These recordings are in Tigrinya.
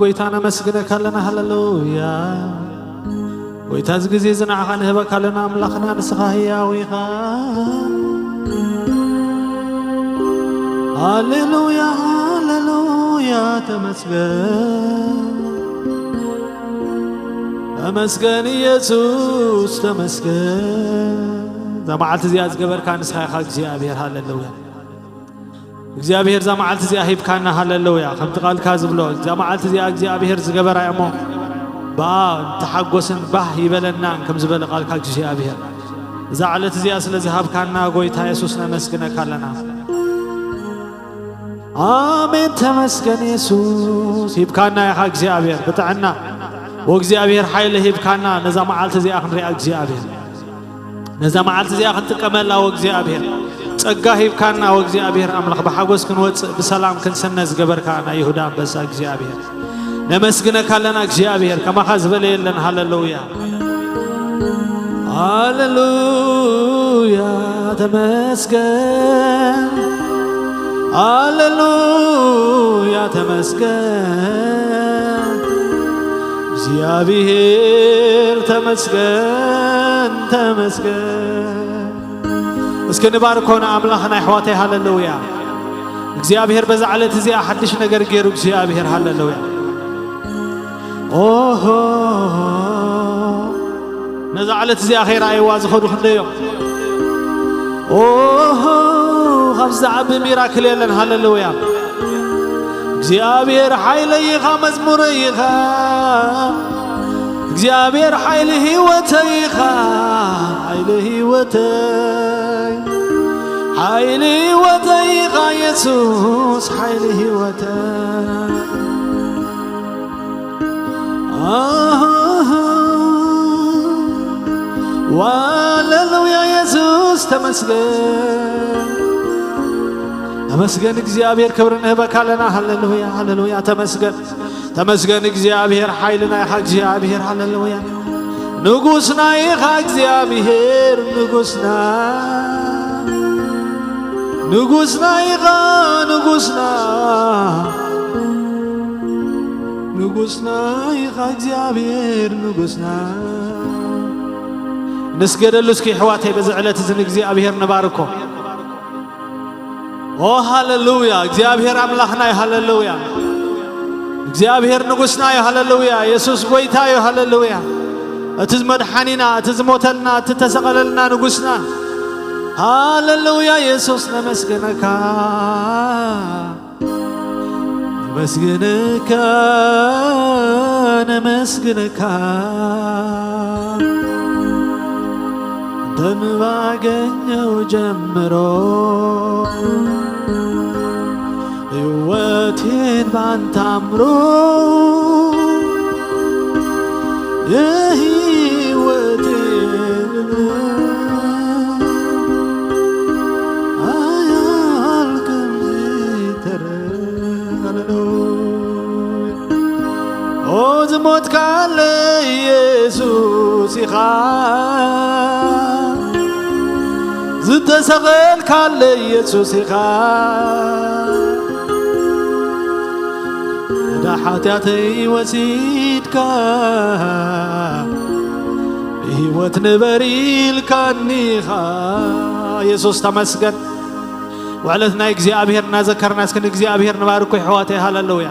ጎይታ ነመስግነካ ኣለና። ሃሌሉያ። ጎይታ፣ እዚ ግዜ እዚ ንዓኻ ንህበካ ኣለና። ኣምላኽና ንስኻ ህያው ኢኻ። ሃሌሉያ፣ ሃሌሉያ፣ ተመስገን። ተመስገን ኢየሱስ፣ ተመስገን። እዛ መዓልቲ እዚኣ ዝገበርካ ንስኻ ኢኻ እግዚኣብሔር። ሃሌሉያ። እግዚኣብሔር እዛ መዓልቲ እዚኣ ሂብካና። ሃሌሉያ። ከምቲ ቃልካ ዝብሎ፣ እዛ መዓልቲ እዚኣ እግዚኣብሔር ዝገበራ እሞ ብኣ ተሓጎስን ባህ ይበለናን ከም ዝበለ ቃልካ እግዚኣብሔር፣ እዛ ዕለት እዚኣ ስለ ዝሃብካና ጎይታ የሱስ ነመስግነካ ኣለና። ኣሜን። ተመስገን የሱስ። ሂብካና ኢኻ እግዚኣብሔር ብጥዕና፣ ወእግዚኣብሔር ሓይሊ ሂብካና ነዛ መዓልቲ እዚኣ ክንሪኣ እግዚኣብሔር፣ ነዛ መዓልቲ እዚኣ ክንጥቀመላ ወእግዚኣብሔር፣ ጸጋ ሂብካና ወእግዚኣብሔር ኣምላኽ፣ ብሓጎስ ክንወጽእ ብሰላም ክንስነ ዝገበርካ ናይ ይሁዳ ኣንበሳ እግዚኣብሔር፣ ነመስግነካ ኣለና እግዚኣብሔር። ከማኻ ዝበለ የለን። ሃሌሉያ፣ ሃሌሉያ፣ ተመስገን። ሃሌሉያ፣ ተመስገን። እግዚኣብሔር ተመስገን፣ ተመስገን። እስኪ ንባርኮ ንኣምላኽና ኣሕዋተይ። ሃሌሉያ። እግዚኣብሔር በዛ ዕለት እዚኣ ሓድሽ ነገር ገይሩ እግዚኣብሔር። ሃሌሉያ። ኦሆ፣ ነዛ ዕለት እዚኣ ከይረኣይዋ ዝኸዱ ክንደዮም። ኦሆ፣ ካብዚ ዝዓቢ ሚራክል የለን። ሃሌሉያ። እግዚኣብሔር ሓይለይ ኢኻ፣ መዝሙረይ ኢኻ። እግዚኣብሔር ሓይሊ ህይወተይ ኢኻ፣ ሓይሊ ህይወተይ፣ ሓይሊ ህይወተይ ኢኻ የሱስ፣ ሓይሊ ህይወተይ። ኣሃ፣ ሃሌሉያ የሱስ ተመስገን፣ ተመስገን እግዚኣብሔር፣ ክብሪ ንህበካ ኣለና። ሃሌሉያ፣ ሃሌሉያ፣ ተመስገን፣ ተመስገን እግዚኣብሔር፣ ሓይልና ኢኻ እግዚኣብሔር። ሃሌሉያ፣ ንጉስና ኢኻ እግዚኣብሔር፣ ንጉስና፣ ንጉስና ኢኻ፣ ንጉስና፣ ንጉስና ኢኻ እግዚኣብሔር፣ ንጉስና። ንስገደሉ እስኪ ኣሕዋተይ፣ በዚ ዕለት እዚ ንእግዚኣብሔር ንባርኮ። ኦ ሃሌሉያ፣ እግዚኣብሔር ኣምላኽና እዩ። ሃሌሉያ፣ እግዚኣብሔር ንጉስና እዩ። ሃሌሉያ፣ የሱስ ጎይታ እዩ። ሃሌሉያ፣ እቲ መድሓኒና፣ እቲ ዝሞተልና፣ እቲ ተሰቐለልና ንጉስና። ሃሌሉያ፣ የሱስ ነመስግነካ፣ ነመስግነካ፣ ነመስግነካ። ደም ባገኘው ጀምሮ ሕይወቴን ባንተ አምሮ፣ የሕይወቴን አያልቅም ሊተር። ሃሌሉያ። ኦ ዝሞትካለይ የሱስ ኢኻ፣ ዝተሰቐልካለይ የሱስ ኢኻ፣ ዕዳ ሓጢኣተይ ወሲድካ፣ ብህይወት ንበር ኢልካኒ ኢኻ። የሱስ ተመስገን። ውዕለት ናይ እግዚኣብሔር እናዘከርና እስኪ ንእግዚኣብሔር ንባርኮ የሕዋተይ። ሃሌሉያ።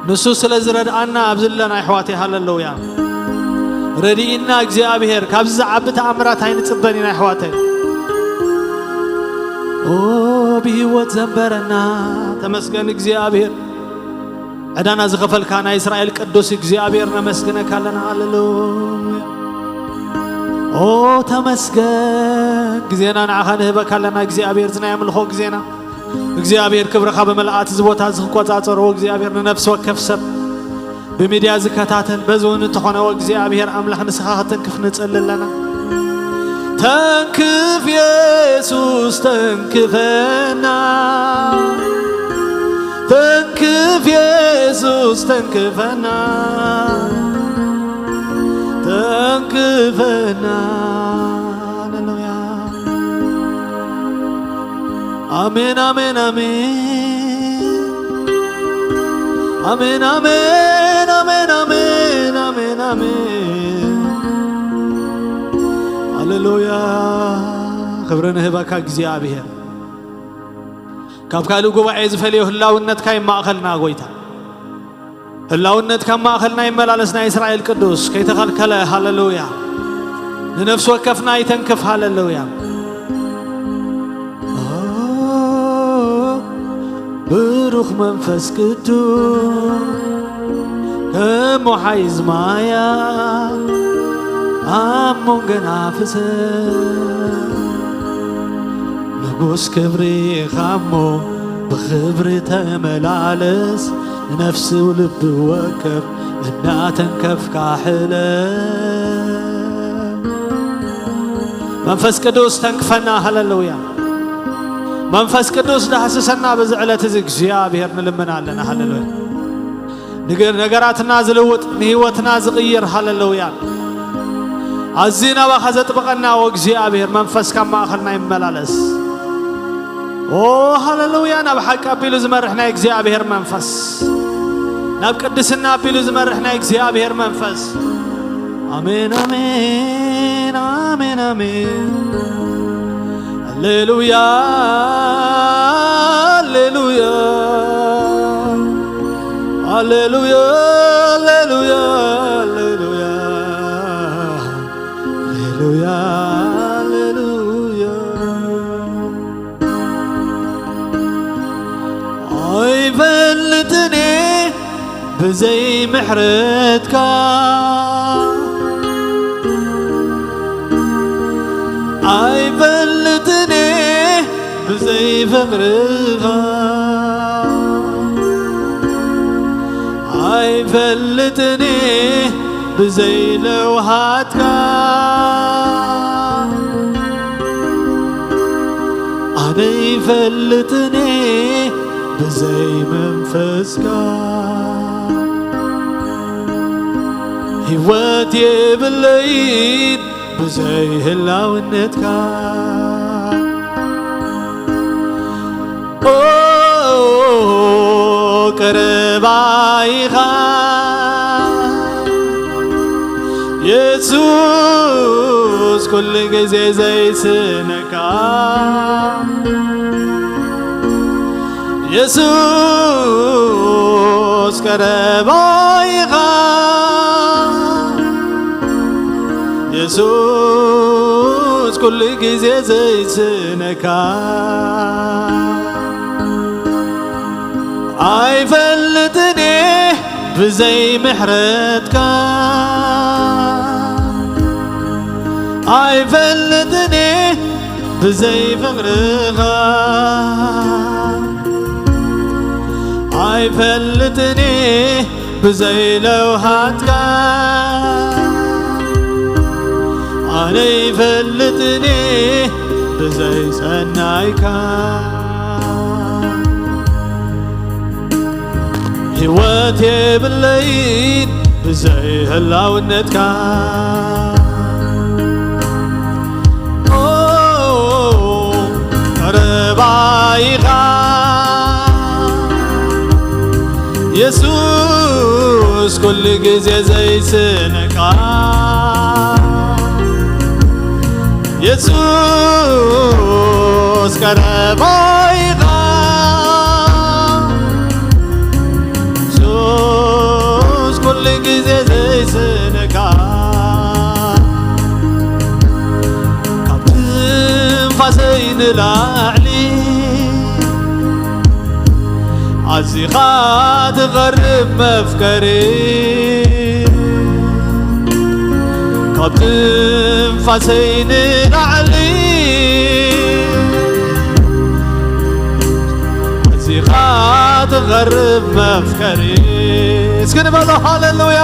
ንሱ ስለ ዝረድኣና ኣብዚ ኣለና የሕዋተይ። ሃሌሉያ። ረድኢና እግዚኣብሔር፣ ካብዚ ዝዓቢ ተኣምራት ኣይንጽበን ኢና የሕዋተይ። ኦ ብህይወት ዘንበረና ተመስገን እግዚኣብሔር። ዕዳና ዝኸፈልካ ናይ እስራኤል ቅዱስ እግዚኣብሔር ነመስግነካ ኣለና። ሃሌሉያ። ኦ ተመስገን። ግዜና ንዓኻ ንህበካ ኣለና እግዚኣብሔር፣ እዚ ናይ ኣምልኾ ግዜና እግዚኣብሔር ክብርኻ ብመልኣት እዚ ቦታ እዚ ክቆጻጸሮ እግዚኣብሔር ንነፍሲ ወከፍ ሰብ ብሚድያ ዝከታተል በዚ እውን እንተኾነ እግዚኣብሔር ኣምላኽ ንስኻ ክትንክፍ ንጽሊ ኣለና። ተንክፍ የሱስ ተንክፈና፣ ተንክፍ የሱስ ተንክፈና፣ ተንክፈና። ሃሌሉያ። ኣሜን፣ ኣሜን፣ ኣሜን። ኣሜን፣ ኣሜን፣ ኣሜን፣ ኣሜን፣ ኣሜን፣ ኣሜን። ሃሌሉያ። ክብሪ ንህበካ እግዚኣብሔር። ካብ ካልእ ጉባኤ ዝፈልዮ ህላውነትካ ይማእኸልና ጎይታ። ህላውነትካ ኣብ ማእኸልና ይመላለስ፣ ናይ እስራኤል ቅዱስ ከይተኸልከለ። ሃሌሉያ። ንነፍሲ ወከፍና ይተንክፍ። ሃሌሉያ። ብሩኽ መንፈስ ቅዱስ ከም ወሓይዝ ማያ ኣብ መንጎና ፍሰስ። ንጉስ ክብሪ ኢኻ እሞ ብኽብሪ ተመላለስ። ንነፍሲ ልቢ ወከፍ እናተንከፍካ ሕለፍ። መንፈስ ቅዱስ ተንክፈና። ሃሌሉያ። መንፈስ ቅዱስ ዳህስሰና በዚ ዕለት እዚ እግዚኣብሔር ንልምን ኣለና። ሃሌሉያ። ንገ-፣ ነገራትና ዝልውጥ፣ ንህይወትና ዝቕይር። ሃሌሉያ። ኣዝዩ ናባኻ ዘጥብቐና ወእግዚኣብሔር መንፈስካ ኣብ ማእኸልና ይመላለስ። ኦ ሃሌሉያ። ናብ ሓቂ ኣቢሉ ዝመርሕ ናይ እግዚኣብሔር መንፈስ፣ ናብ ቅድስና ኣቢሉ ዝመርሕ ናይ እግዚኣብሔር መንፈስ። ኣሜን፣ ኣሜን፣ ኣሜን፣ ኣሜን። ሃሌሉያ፣ ሃሌሉያ፣ ሃሌሉያ፣ ሃሌሉያ፣ ሃሌሉያ፣ ሃሌሉያ፣ ሃሌሉያ። ኣይፈልጥን እየ ብዘይ ምሕረትካ፣ ኣይፈልጥን እየ ብዘይ ፍቕርኻ፣ ኣይፈልጥን እየ ብዘይ ለውሃትካ። ኣነ ይፈልጥን እየ ብዘይ መንፈስካ፣ ህይወት የብለይን ብዘይ ህላውነትካ። ኦ ቀረባ ኢኻ የሱስ፣ ኩሉ ግዜ ዘይስነካ የሱስ፣ ቀረባ ኢኻ የሱስ፣ ኩሉ ግዜ ዘይስነካ። ኣይፈልጥን እየ ብዘይ ምሕረትካ፣ ኣይፈልጥን እየ ብዘይ ፍቕርኻ፣ ኣይፈልጥን እየ ብዘይ ለውሃትካ፣ ኣነ ይፈልጥን እየ ብዘይ ጸናይካ። ህይወት የብለይን ብዘይ ህላውነትካ። ኦ ቀረባ ኢኻ የሱስ፣ ኩሉ ግዜ ዘይስነካ የሱስ፣ ቀረባ ኢኻ የሱስ፣ ኩሉ ግዜ ዘይስነካ። ካብ ትንፋሰይ ንላዕሊ ኣዚኻ ትቐርብ መፍቀሪ፣ ካብ ትንፋሰይ ንላዕሊ ኣዚኻ ትቐርብ መፍቀሪ። እስኪ ንበሎ ሃሌሉያ።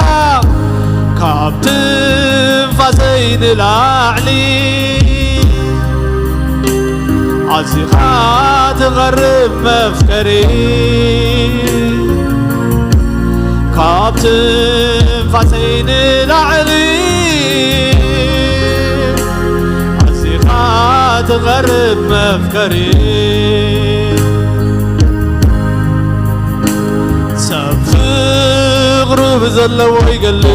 ካብ ትንፋሰይ ንላዕሊ ኣዚኻ ትቐርብ መፍቀሪ፣ ካብ ትንፋሰይ ንላዕሊ ኣዚኻ ትቐርብ መፍቀሪ። ሰብ ፍቕሩ ብዘለዎ ይገልጽ፣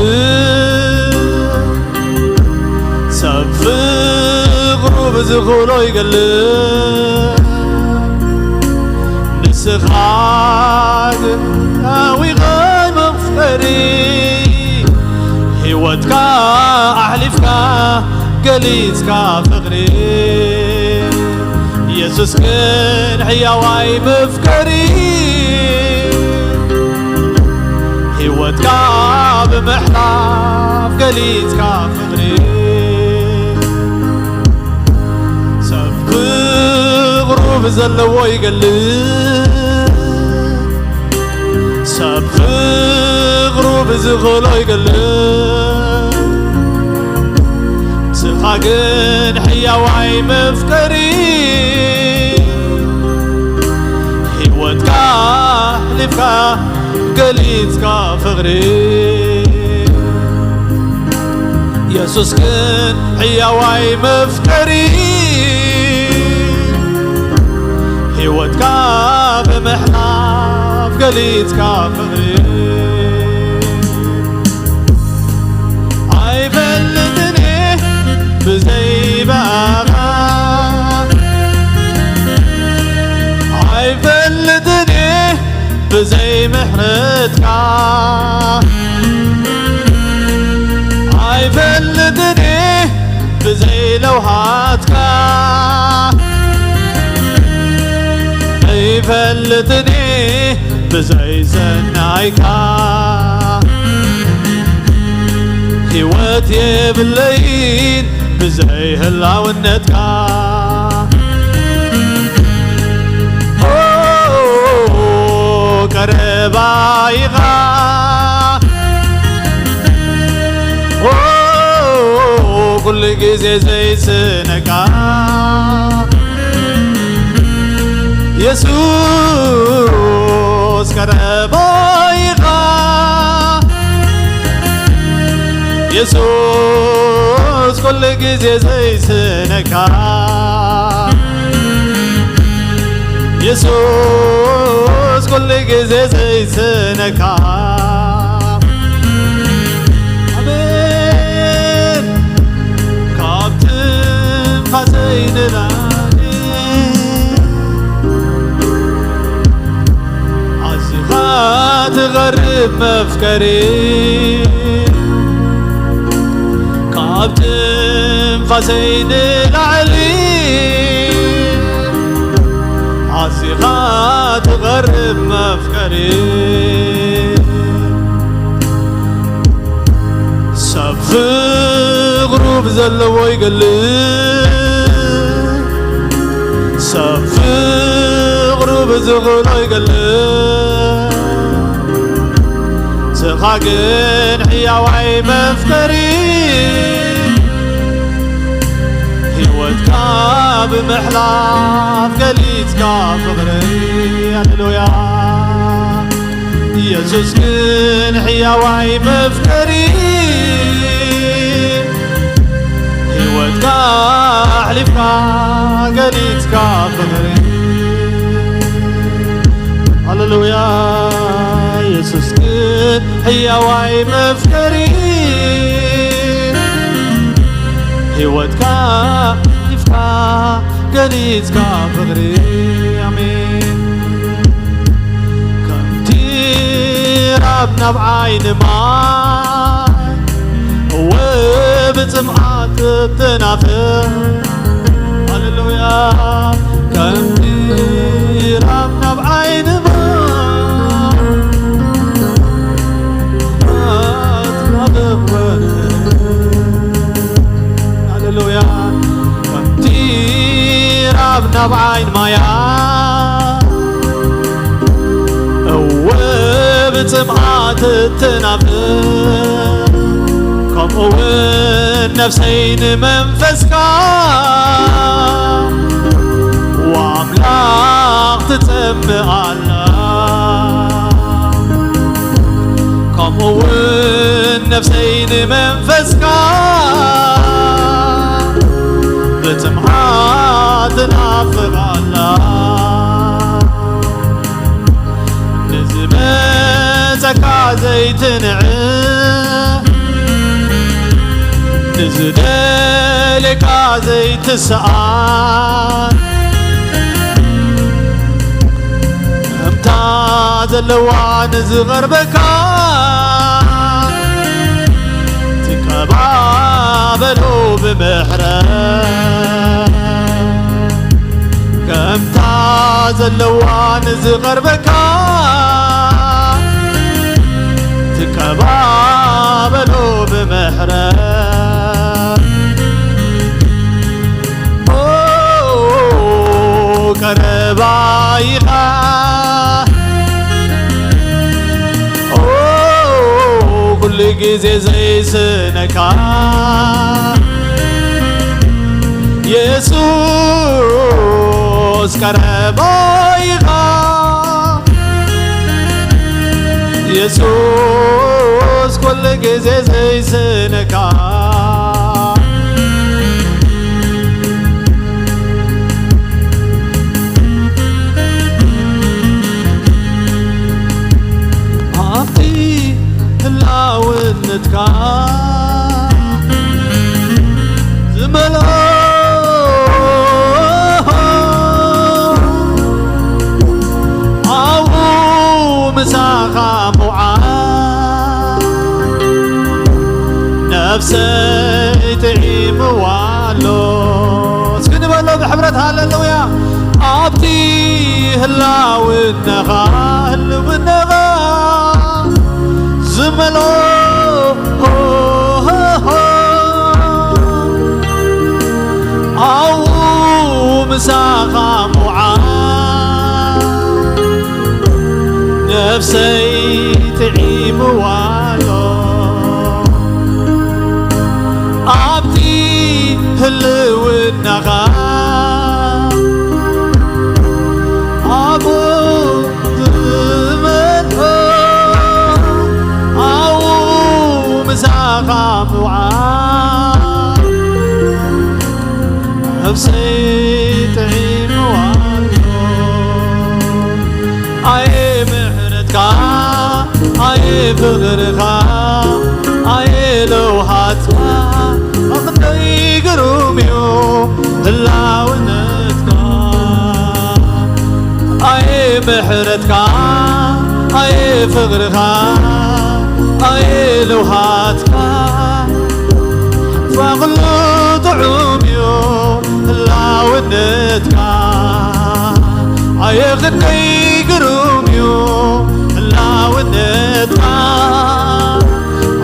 ሰብ ፍቕሩ ብዝኽእሎ ይገልጽ። ንስኻ ግን ኣዊቐይ መፍቀሪ፣ ህይወትካ ኣሕሊፍካ ገሊጽካ ፍቕሪ። የሱስ ግን ሕያዋይ መፍቀሪ፣ ህይወትካ ብምሕላፍ ገሊጽካ ፍቕሪ። ሰብ ፍቕሩ ብዘለዎ ይገልጽ፣ ሰብ ፍቕሩ ብዝኽእሎ ይገልጽ። ስኻ ግን ሕያዋይ መፍቀሪ፣ ህይወትካ ኣሕሊፍካ ገሊጽካ ፍቕሪ። የሱስ ግን ሕያዋይ መፍቀሪ፣ ህይወትካ ብምሕላፍ ገሊጽካ ፍቕሪ። ኣይፈልጥን እየ ብዘይ ብኣኻ፣ ኣይፈልጥን እየ ብዘይ ምሕረትካ፣ ኣይፈልጥን እየ ብዘይ ለውሃትካ፣ ኣይፈልጥን እየ ብዘይ ሰናይካ። ህይወት የብለይን ብዘይ ህላውነትካ። ኦ፣ ቀረባ ኢኻ። ኦ፣ ኩሉ ግዜ ዘይስነካ። የሱስ ቀረባ ኢኻ። የሱስ ኩሉ ግዜ ዘይስነካ። የሱስ ኩሉ ግዜ ዘይስነካ። ኣሜን። ካብ ትንፋሰይ ንላዕሊ ኣዚኻ ትቐርብ መፍቀሪ፣ ካብ ትንፋሰይ ንላዕሊ ኣዚኻ ትቐርብ መፍቀሪ። ሰብ ፍቕሩ ብዘለዎ ይገልጽ፣ ሰብ ፍቕሩ ብዝኽእሎ ይገልጽ። ስኻ ግን ሕያዋይ መፍቀሪ፣ ህይወትካ ብምሕላፍ ገሊጽካ ፍቕሪ። ሃሌሉያ። የሱስ ግን ሕያዋይ መፍቀሪ፣ ህይወትካ ኣሕሊፍካ ገሊጽካ ፍቕሪ። ሃሌሉያ። የሱስ ግን ሕያዋይ መፍቀሪ፣ ህይወትካ ኣሕሊፍካ ገሊጽካ ፍቕሪ። ኣሜን። ከምቲ ራብ ናብ ዓይኒ ማይ፣ እወ ብጽምኣት እትናፍቕ። ሃሌሉያ። ከምቲ ራብ ናብ ዓይኒ ማይ፣ እትናፍቕ። ሃሌሉያ። ከምቲ ራብ ናብ ዓይን ማያ፣ እወ ብጽምኣት እትናፍቕ፣ ከምኡ እውን ነፍሰይ ንመንፈስካ ወኣምላኽ ትጸምእ ኣላ። ከምኡ እውን ነፍሰይ ንመንፈስካ ብጽምኣ ትናፍቕ ኣላ። ንዝመጻ ካ ዘይትንዕ፣ ንዝደልየካ ዘይትስኣን፣ ከምታ ዘለዋ ንዝቐርበካ ትቀባበሎ ብምሕረት። ከምታ ዘለዋ ንዝቐርበካ ትቀባበሎ ብምሕረት። ኦ፣ ቀረባ ኢኻ። ኦ፣ ኩሉ ግዜ ዘይስነካ የሱስ ቀረባ ኢኻ። የሱስ ኩሉ ግዜ ዘይስነካ። ኣብቲ ህላውነትካ ዝመልኦ ኣብኡ ምሳኻ ምውዓል ነፍሰይ ጥዒምዋ ኣሎ። እስኪ ንበሎ ብሕብረት ሃሌሉያ። ኣብቲ ህላውነኻ፣ ህልውነኻ ዝመልኦ ኣብኡ ምሳኻ ምውዓል ነፍሰይ ጥዒምዋ ኣሎ። ኣብቲ ህልውናኻ ኣብኡ ዝመልኦ ኣብኡ ምሳኻ ምውዓል ነፍሰይ ጥዒምዋ ኣሎ። ኣየ ምሕረትካ፣ ኣየ ፍቕርኻ፣ ኣየ ለውሃትካ፣ ክንደይ ግሩም እዩ ህላውነትካ። ኣየ ምሕረትካ፣ ኣየ ፍቕርኻ፣ ኣየ ለውሃትካ፣ ሓንፋ ኩሉ ጥዑም እዩ ህላውነትካ። ኣየ ክንደይ ግሩም እዩ ህላውነትካ።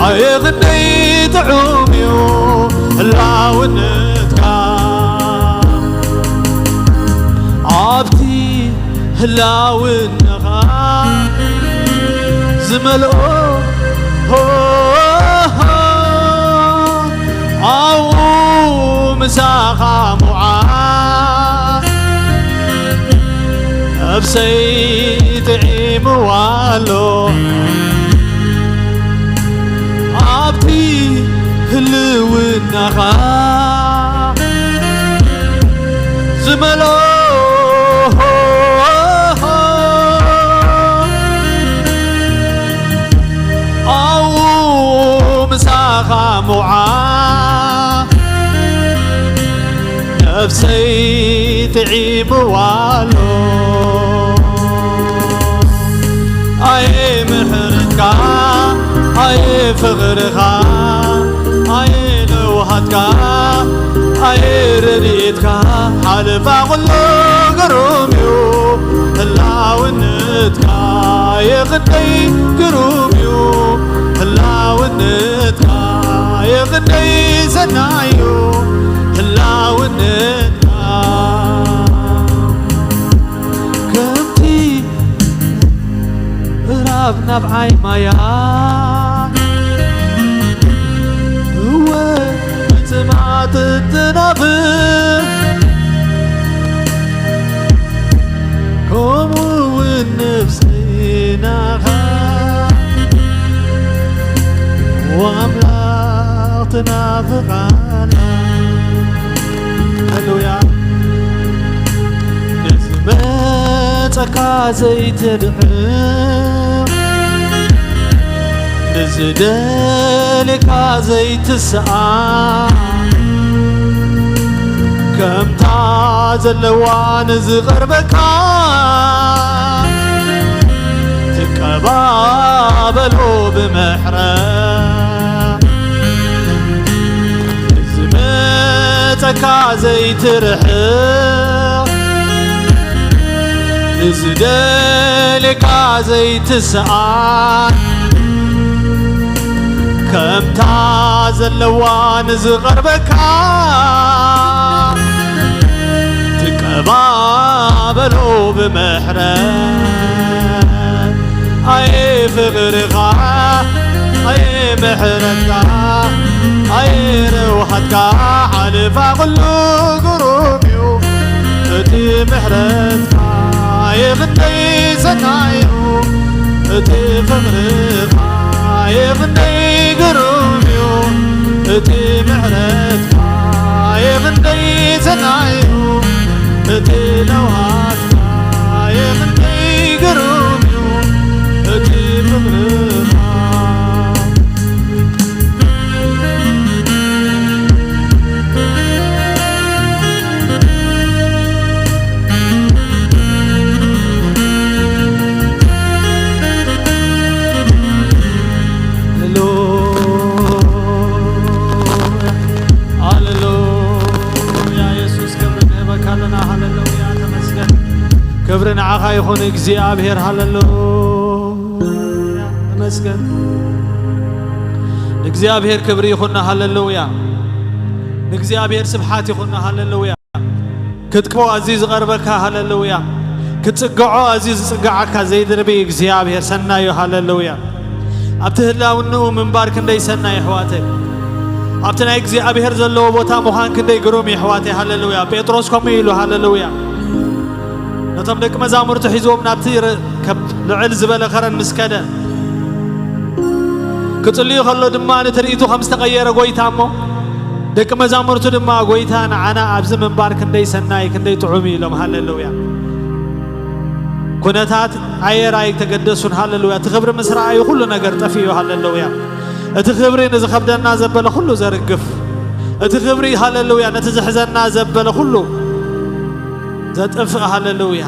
ኣየ ክንደይ ጥዑም እዩ ህላውነትካ። ኣብቲ ህላውነኻ ዝመልኦ ኣብኡ ምሳኻ ምውዓል ነፍሰይ ጥዒምዋ ኣሎ። ኣብቲ ህልውናኻ ዝመልኦ ኣብኡ ምሳኻ ምውዓል ነፍሰይ ጥዒምዋ ኣሎ። ኣየ ምሕረትካ፣ ኣየ ፍቕርኻ፣ ኣየ ለውሃትካ፣ ኣየ ረድኤትካ፣ ሓለፋ ኩሉ ግሩም እዩ ህላውነትካ። ኣየ ክንደይ ግሩም እዩ ህላውነትካ፣ ኣየ ክንደይ ሰናይ እዩ ህላውነትካ። ከምቲ ምዕራብ ናብ ዓይ ማያ፣ እወ፣ ብጽማት እትናፍቕ፣ ከምኡ እውን ነፍሰይ ናኻ፣ ወኣምላኽ ትናፍቕ ኣላ። ሃሌሉያ። ንዝመጸካ ዘይትድሕር፣ ዝደልካ ዘይትስኣ፣ ከምታ ዘለዋ ንዝቐርበካ ትቀባበሎ ብምሕረት። ዝመጸካ ዘይትርሕቕ፣ ንዝደልየካ ዘይትስኣን፣ ከምታ ዘለዋ ንዝቐርበካ ትቀባበሎ ብምሕረት። ኣየ ፍቕርኻ፣ ኣየ ምሕረትካ፣ ኣየ ረውሃትካ ሓለፋ ኩሉ ግሩም እዩ። እቲ ምሕረትካ የኽንደይ ሰናይ እዩ። እቲ ፍቕርኻ የኽንደይ ግሩም እዩ። እቲ ምሕረትካ የኽንደይ ሰናይ እዩ። እቲ ለውሃትካ የኽንደይ ግሩም እዩ። እቲ ፍቕርኻ ሃሌሉያ፣ ሃሌሉያ። የሱስ ክብሪ ንህበካ ኣለና። ሃሌሉያ፣ ተመስገን። ክብሪ ንዓኻ ይኹን እግዚኣብሔር። ሃሌሉያ፣ ተመስገን። ንእግዚኣብሔር ክብሪ ይኹን። ሃሌሉያ። ንእግዚኣብሔር ስብሓት ይኹን። ሃሌሉያ። ክትቅርቦ ኣዝዩ ዝቐርበካ፣ ሃሌሉያ። ክትጽግዖ ኣዝዩ ዝጽግዓካ ዘይድርቢ እግዚኣብሔር ሰናዩ፣ ሃሌሉያ። ኣብቲ ህላውንኡ ምንባር ክንደይ ሰናይ፣ ኣሕዋተይ። ኣብቲ ናይ እግዚኣብሔር ዘለዎ ቦታ ምዃን ክንደይ ግሩም፣ ኣሕዋተይ፣ ሃሌሉያ። ጴጥሮስ ከምኡ ኢሉ፣ ሃሌሉያ። ነቶም ደቂ መዛሙርቲ ሒዝዎም ናብቲ ረ-፣ ከብ-፣ ልዕል ዝበለ ከረን ምስ ከደ፣ ክጽልዩ ከሎ ድማ ንትርኢቱ ከም ዝተቐየረ ጐይታ እሞ፣ ደቂ መዛሙርቱ ድማ፣ "ጐይታ፣ ንዓና ኣብዚ ምንባር ክንደይ ሰናይ፣ ክንደይ ጥዑም እዩ" ኢሎም። ሃሌሉያ። ኩነታት ኣየር ኣይተገደሱን። ሃሌሉያ። እቲ ክብሪ ምስ ረኣዩ ኩሉ ነገር ጠፊኡ። ሃሌሉያ። እቲ ክብሪ ንዝኸብደና ዘበለ ኩሉ ዘርግፍ፣ እቲ ክብሪ፣ ሃሌሉያ፣ ነቲ ዘሕዘና ዘበለ ኩሉ ዘጥፍእ። ሃሌሉያ።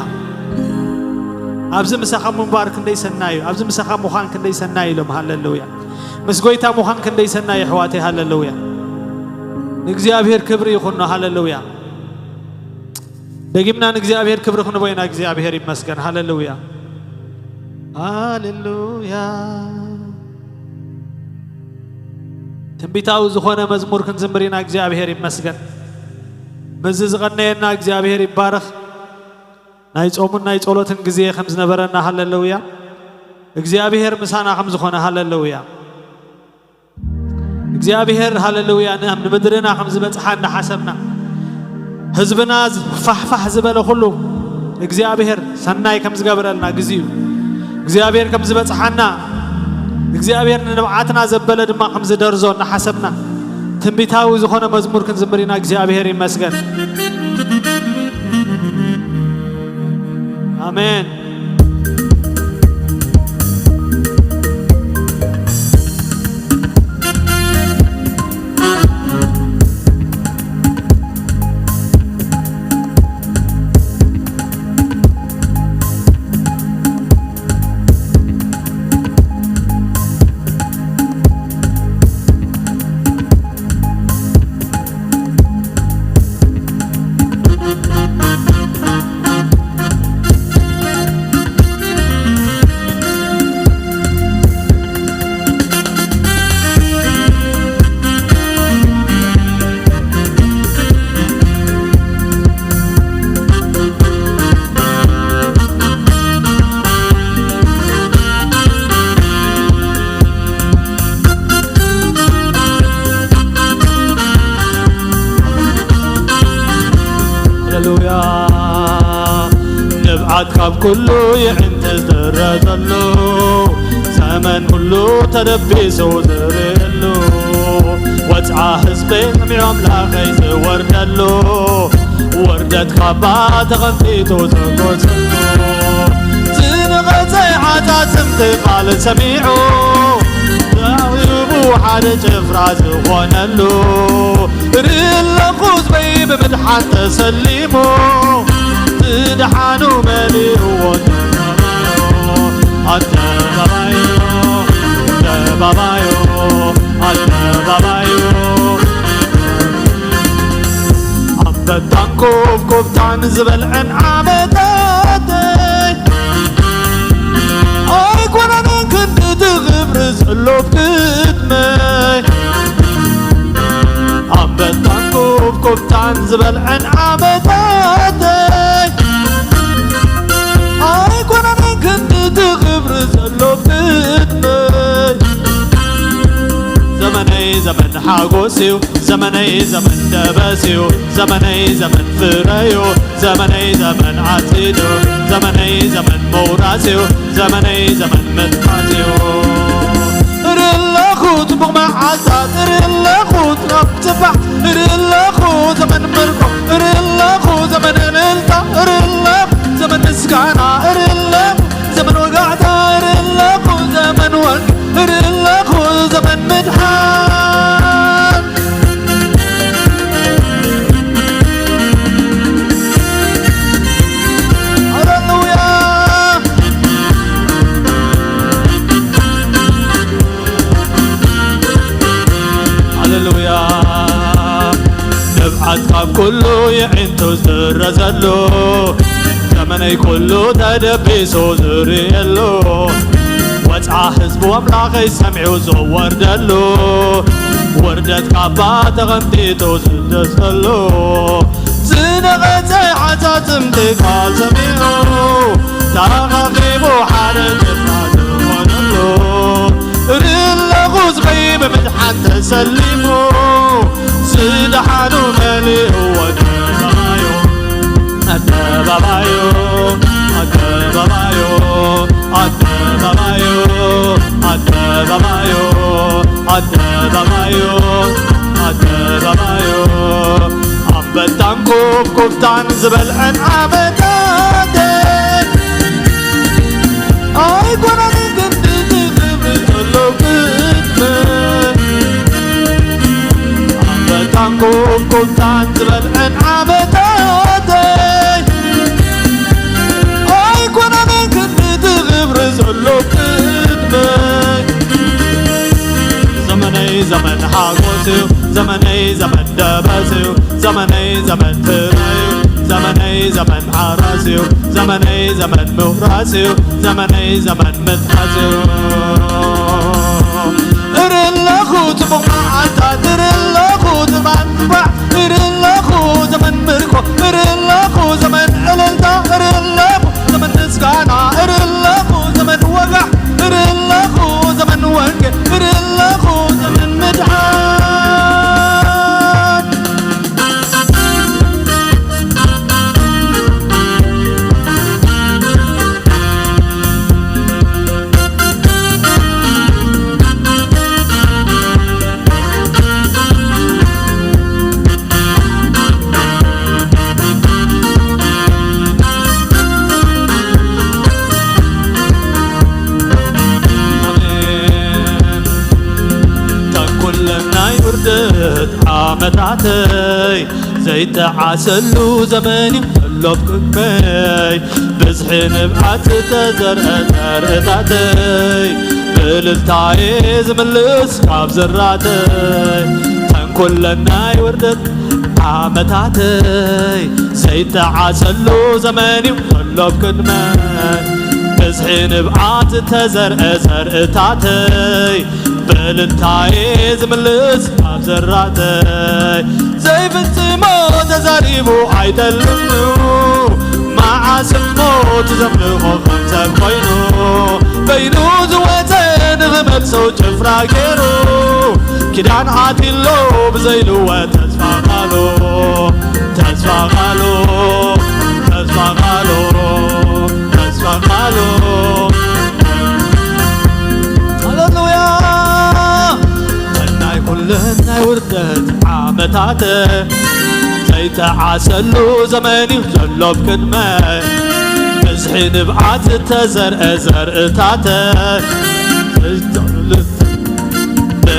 ኣብዚ ምሳኻ ምንባር ክንደይ ሰናይ እዩ፣ ኣብዚ ምሳኻ ምዃን ክንደይ ሰናይ ኢሎም። ሃሌሉያ። ምስ ጐይታ ምዃን ክንደይ ሰናይ፣ ኣሕዋተይ። ሃሌሉያ። ንእግዚኣብሔር ክብሪ ይኹኖ። ሃሌሉያ። ደጊምና ንእግዚኣብሔር ክብሪ ክንቦ ኢና። እግዚኣብሔር ይመስገን። ሃሌሉያ፣ ሃሌሉያ። ትንቢታዊ ዝኾነ መዝሙር ክንዝምር ኢና። እግዚኣብሔር ይመስገን። ምስዚ ዝቐነየና እግዚኣብሔር ይባረኽ። ናይ ጾሙን ናይ ጾሎትን ግዜ ከም ዝነበረና፣ ሃሌሉያ፣ እግዚኣብሔር ምሳና ከም ዝኾነ፣ ሃሌሉያ። እግዚኣብሔር፣ ሃሌሉያ፣ ን-፣ ንምድርና ከም ዝበጽሓ እንዳሓሰብና፣ ህዝብና ዝ-፣ ፋሕፋሕ ዝበለ ኩሉ እግዚኣብሔር ሰናይ ከም ዝገብረልና፣ ግዜኡ እግዚኣብሔር ከም ዝበጽሓና፣ እግዚኣብሔር ንንብዓትና ዘበለ ድማ ከም ዝደርዞ እናሓሰብና፣ ትንቢታዊ ዝኾነ መዝሙር ክንዝምር ኢና። እግዚኣብሔር ይመስገን። ኣሜን። ሃሌሉያ። ንብዓት ካብ ኩሉ ይዕንት ዝጥረዘሉ፣ ዘመን ኩሉ ተደቢሱ ዝርእየሉ፣ ወጽዓ ህዝበይ ሰሚዑ ኣምላኸይ ዝወርደሉ፣ ውርደት ካባ ተቐንጢጡ ዝጎሰሉ፣ ዝነቐጸ ዓጻጽምቲ ቃል ሰሚዑ፣ ሓደ ጭፍራ ዝኾነሉ፣ ርኢ ኣለኹ ህዝበይ ብምድሓን ተሰሊሙ፣ ዝደሓኑ መሊእዎ ኣደባባዩ፣ ኣደባባዩ፣ ኣደባባዩ። ኣንበጣን ኮብኮብታን ዝበልዐን ዓመታተይ ኣይኮነንን ክንዲ እቲ ክብሪ ዘሎ ኣብ ቅድመይ። ኣንበጣን ኮብኮብታን ዝበልዐን ዓመታተይ ኣይኮነንን ክንዲ እቲ ክብሪ ዘሎ ኣብ ቅድመይ። ዘመነይ ዘመን ሓጎስ እዩ፣ ዘመነይ ዘመን ደበስ እዩ፣ ዘመነይ ዘመን ፍረ እዩ፣ ዘመነይ ዘመን ዓፂድ እዩ፣ ዘመነይ ዘመን ምውራስ እዩ፣ ዘመነይ ዘመን ምጥቃስ እዩ። እርኢ ኣለኹ ፅቡቕ መዓልታት፣ እርኢ ኣለኹ ናብ ፅባሕ፣ እርኢ ኣለኹ ዘመን ምርኮ፣ እርኢ ኣለኹ ዘመን እልልታ፣ እርኢ ኣለኹ ዘመን ምስጋና፣ እርኢ ኣለኹ ዘመን ወጋሕታ፣ እርኢ ኣለኹ ዘመን ወርቂ፣ እርኢ ኣለኹ ዘመን ምድሓን። ሃሌሉያ። ሃሌሉያ። ንብዓት ካብ ኩሉ የዒንቱ ዝረዘሉ፣ ዘመነይ ኩሉ ተደቢሱ ዝርእየሉ፣ ወጽዓ ህዝቡ ኣምላኸይ ሰሚዑ ዝወርደሉ፣ ውርደት ካባ ተቐንጢጡ ዝደሰሉ፣ ዝነቐጸ ዓጻጽምቲ ቃል ሰሚዑ፣ ተኣኻኺቡ ሓደ ጭፍራ ዝኾነሉ፣ እርኢ ኣለኹ ህዝበይ ብምድሓን ተሰሊሙ፣ ዝደሓኑ መሊእዎ ኣደባባዩ፣ ኣደባባዩ፣ ኣደባባዩ፣ ኣደባባዩ፣ ኣደባባዩ፣ ኣደባባዩ፣ ኣደባባዩ። ኣንበጣን ኮብኮብታን ዝበልዐን ዓመታተይ ኣይኮነን ክንዲ እቲ ክብሪ ዘሎ ቅድመ። ኣንበጣን ኮብኮብታን ዝበልዐን ዓመታተይ ኣይኮነን ክንዲ እቲ ክብሪ ዘሎ ቅድመይ። ዘመነይ ዘመን ሓጎስ እዩ፣ ዘመነይ ዘመን ደበስ እዩ፣ ዘመነይ ዘመን ፍረ እዩ፣ ዘመነይ ዘመን ሓራስ እዩ፣ ዘመነይ ዘመን ምውራስ እዩ፣ ዘመነይ ዘመን ምጥሓስ እዩ። እርኢ ኣለኹ ጽቡቕ መዓልታት፣ እርኢ ኣለኹ ትማን ጽባሕ፣ እርኢ ኣለኹ ዘመን ምርኮ፣ እርኢ ኣለኹ ዘመን እልልታ፣ እርኢ ኣለኹ ዘመን ምስጋና፣ እርኢ ኣለኹ ዘመን ወጋሕ፣ እርኢ ኣለኹ ዘመን ወንጌል፣ እርኢ ኣለኹ ዘመን ምድሓን። ኣሜን። ተንኮለን ናይ ውርደት ዓመታተይ ዘይተዓሰሉ ዘመን እዩ ዘሎ ኣብ ቅድመይ። ብዝሒ ንብዓት ዝተዘርአ ዘርእታተይ ብእልልታየ ዝምልስ ካብ ዝራተይ። ተንኮለን ናይ ውርደት ዓመታተይ ዘይተዓሰሉ ዘመን እዩ ዘሎ ኣብ ቅድመይ። ብዝሒ ንብዓት ዝተዘርአ ዘርእታተይ ብእልልታየ ዝምልስ ኣብ ዘራተይ። ዘይፍጽሞ ተዛሪቡ ኣይጠልምኑ፣ መዓስ እሞ እቲ ዘምልኾ ከም ሰብ ኮይኑ፣ በይኑ ዝወፀ ንኽመልሶ ጭፍራ ገይሩ፣ ኪዳን ኣትሎ ብዘይልወ ተስፋ ቃሉ፣ ተስፋ ቃሉ፣ ተስፋ ቃሉ፣ ተስፋ ቃሉ። ሃሌሉያ። ናይ ኩለን ናይ ውርደት ዓመታት ዘይተዓሰሉ ዘመን እዩ ዘሎ ኣብ ቅድመ። ብዝሒ ንብዓት ዝተዘርአ ዘርእታት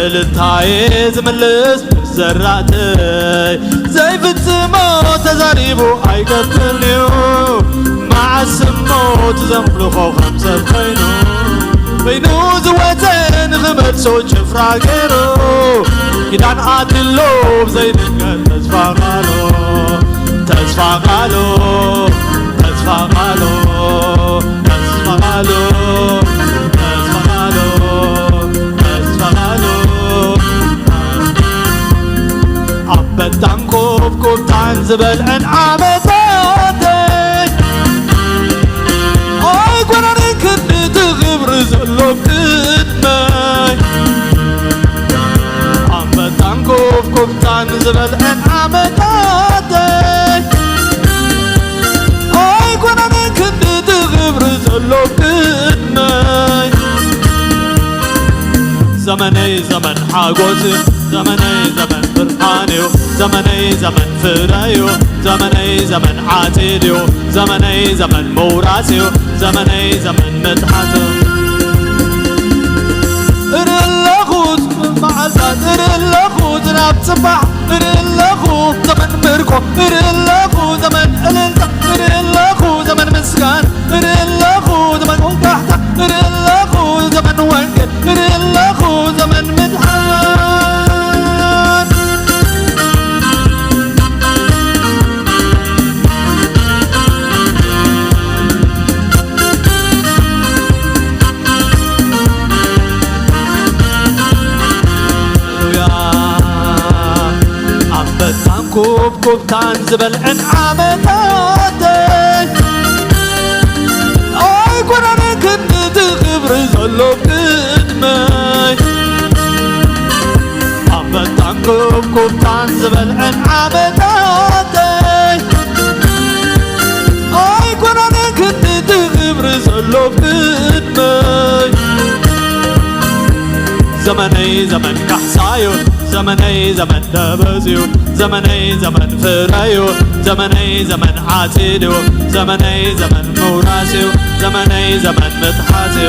እልልታየ ዝምልስ ዘራእተይ፣ ዘይፍጽሞ ተዛሪቡ ኣይገብርን እዩ። መዓስ እሞ እቲ ዘምልኾ ከም ሰብ ኮይኑ፣ በይኑ ዝወጸ ንኽመልሶ ጭፍራ ገይሩ፣ ኪዳን ኣትሎ ብዘይንገር ተስፋ ቃሉ፣ ተስፋ ቃሉ፣ ተስፋ ቃሉ፣ ተስፋ ቃሉ፣ ተስፋ ቃሉ፣ ተስፋ ቃሉ። ኣንበጣን ኮብኮብታን ዝበልዐን ዓመታተይ፣ ኣይኮነን ክንዲ እቲ ክብሪ ዘሎ ቅድመይ። ኣንበጣን ኮብኮብታን ዝበልዐን ዓመታተይ፣ ኣይኮነን ክንዲ እቲ ክብሪ ዘሎ ቅድመይ። ዘመነይ ዘመን ሓጎስ እዩ፣ ዘመነይ ዘመን ብርሃን እዩ፣ ዘመነይ ዘመን ፍረ እዩ፣ ዘመነይ ዘመን ዓትል እዩ፣ ዘመነይ ዘመን ምውራስ እዩ፣ ዘመነይ ዘመን ምትሓት እዩ። እርኢ ኣለኹ መዓልታት፣ እርኢ ኣለኹ ዝናብ ጽባሕ፣ እርኢ ኣለኹ ዘመን ምርኮ፣ እርኢ ኣለኹ ዘመን እልልታ፣ እርኢ ኣለኹ ዘመን ምስጋና፣ እርኢ ኣለኹ ዘመን ወጋሕታ፣ እርኢ ኣለኹ ዘመን ወንጌል፣ እርኢ ኣለኹ ዘመን ምድሓን። ሃሌሉያ። ኣንበጣን ኩብኩብታን ዝበልዐን ዓመታተይ፣ ኣይኮነን ክንዲ እቲ ክብሪ ዘሎ ቅድመይ። ኣንበጣን ኩብኩብታን ዝበልዐን ዓመታተይ፣ ኣይኮነን ክንዲ እቲ ክብሪ ዘሎ ቅድመይ። ዘመነይ ዘመን ካሕሳዩ፣ ዘመነይ ዘመን ደበዝዩ፣ ዘመነይ ዘመን ፍረዩ፣ ዘመነይ ዘመን ዓጺድዩ፣ ዘመነይ ዘመን ምውራስዩ፣ ዘመነይ ዘመን ምትሓትዩ።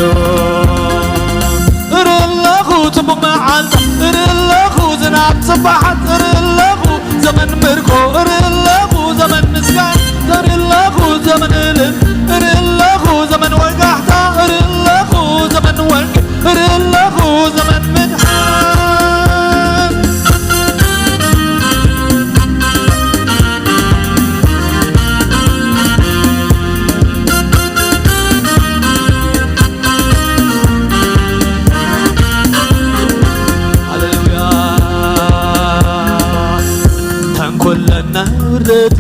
እርኢ ኣለኹ ጽቡቕ መዓልታ፣ እርኢ ኣለኹ ዝናብ ጽባሓት፣ እርኢ ኣለኹ ዘመን ምርኮ፣ እርኢ ኣለኹ ዘመን ምስጋና፣ እርኢ ኣለኹ ዘመን እልል፣ እርኢ ኣለኹ ዘመን ወጋሕታ፣ እርኢ ኣለኹ ዘመን ወርቂ፣ እርኢ ኣለኹ ዘመን ምድሓን። ሃሌሉያ። ተንኮለና ውርደት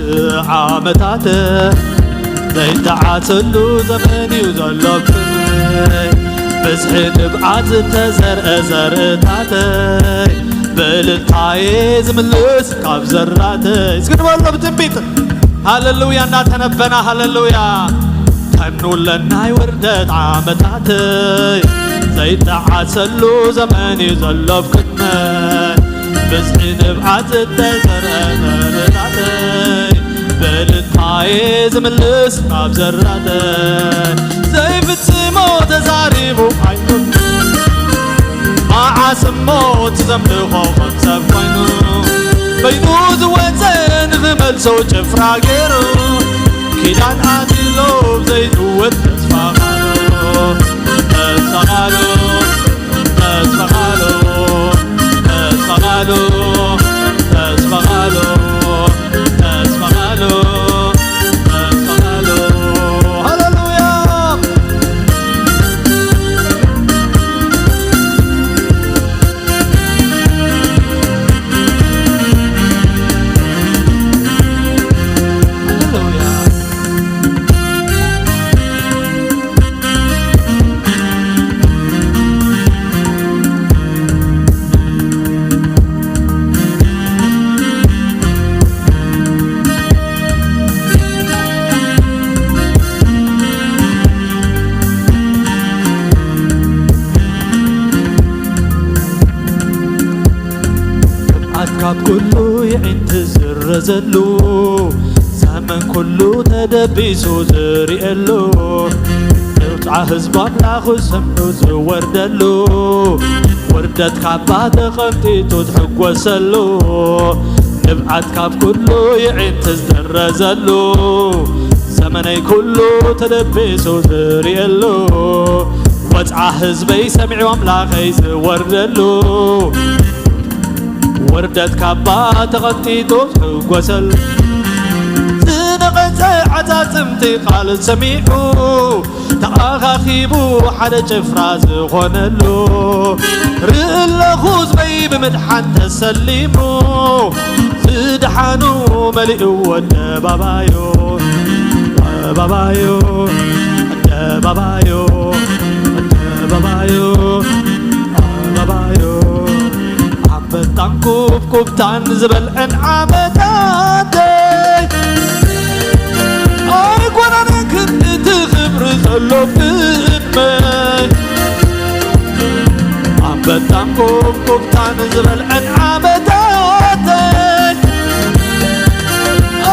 ዓመታት ዘይተዓሰሉ ዘመን እዩ ዘሎብን፣ ብዝሒ ንብዓት ዝተዘርአ ዘርእታተይ፣ ብእልልታየ ዝምልስ ካብ ዘራተይ። እስኪ ንበሎ ብትንቢት ሃሌሉያ እናተነበና፣ ሃሌሉያ። ተንኮለናይ ውርደት ዓመታተይ ዘይተዓሰሉ ዘመን እዩ ዘሎብን፣ ብዝሒ ንብዓት ዝተዘርአ ዘርእታተይ፣ ብእልልታየ ዝምልስ ካብ ዘራተይ፣ ዘይፍጽሞ ተዛሪቡ ኣይኮን። መዓስ እሞ እቲ ዘምልኾ ከም ሰብ ኮይኑ፣ በይኑ ዝወጸ ንኽመልሶ ጭፍራ ገይሩ፣ ኪዳን ኣትሎ ዘይዝወት ተስፋ ቃሉ፣ ተስፋ ቃሉ፣ ተስፋ ቃሉ፣ ተስፋ ቃሉ፣ ተስፋ ቃሉ፣ ተስፋ ቃሉ፣ ተስፋ ቃሉ። ሃሌሉያ። ሃሌሉያ። ክብዓት ካብ ኩሉ የዒንቲ ዝረዘሉ፣ ዘመን ኩሉ ተደቢሱ ዝርኤሉ፣ ምውጻእ ህዝቢ ኣምላኹ ሰምዑ ዝወርደሉ፣ ውርደት ካባ ተቐንጢጡ ትሕጎሰሉ፣ ንብዓት ካብ ኩሉ የዒንቲ ዝጥረዘሉ፣ ዘመነይ ኩሉ ተደቢሱ ዝርእየሉ፣ ወጽዓ ህዝበይ ሰሚዑ ኣምላኸይ ዝወርደሉ፣ ውርደት ካባ ተቐንጢጡ ዝሕጎሰሉ፣ ዝነቐጸ ዓጻጽምቲ ቃል ሰሚዑ ተኣኻኺቡ ሓደ ጭፍራ ዝኾነሉ፣ ርኢ ኣለኹ ህዝበይ ብምድሓን ተሰሊሙ፣ ዝደሓኑ መሊኡ ኣደባባዩ፣ ኣደባባዩ፣ ኣደባባዩ፣ ኣደባባዩ፣ ኣደባባዩ። ኣንበጣን ኩብኩብታን ዝበልዐን ዓመታተይ ኣይኮነን ክንድቲ ክብሪ ዘሎ ቅድመይ። ኣንበጣን ኩብኩብታን ዝበልዐን ዓመታተይ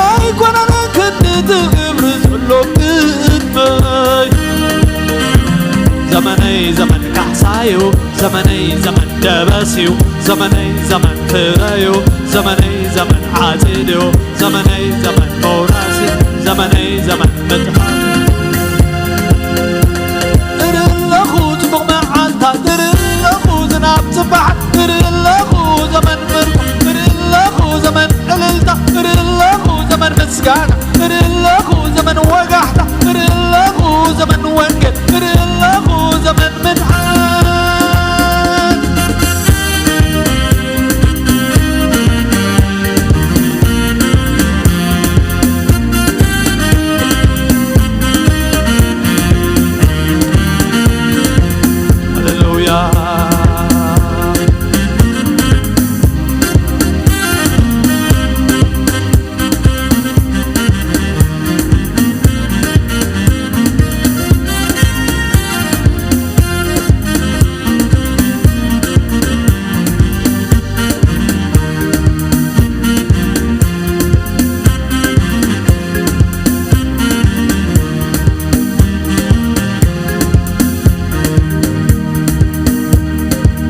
ኣይኮነን ክንድቲ ክብሪ ዘሎ ቅድመይ። ዘመነይ ዘመን ካሕሳዩ፣ ዘመነይ ዘመን ደበስዩ፣ ዘመነይ ዘመን ፍረዩ፣ ዘመነይ ዘመን ዓጺድዩ፣ ዘመነይ ዘመን መውራሲ፣ ዘመነይ ዘመን ምጥፋእ። እርኢ ኣለኹ ጽቡቕ መዓልታት፣ እርኢ ኣለኹ ዝናብ ጽባሕ፣ እርኢ ኣለኹ ዘመን ምርኮ፣ እርኢ ኣለኹ ዘመን እልልታ፣ እርኢ ኣለኹ ዘመን ምስጋና፣ እርኢ ኣለኹ ዘመን ወጋሕታ፣ እርኢ ኣለኹ ዘመን ወንጌል፣ እርኢ ኣለኹ ዘመን ምድሓን። ሃሌሉያ።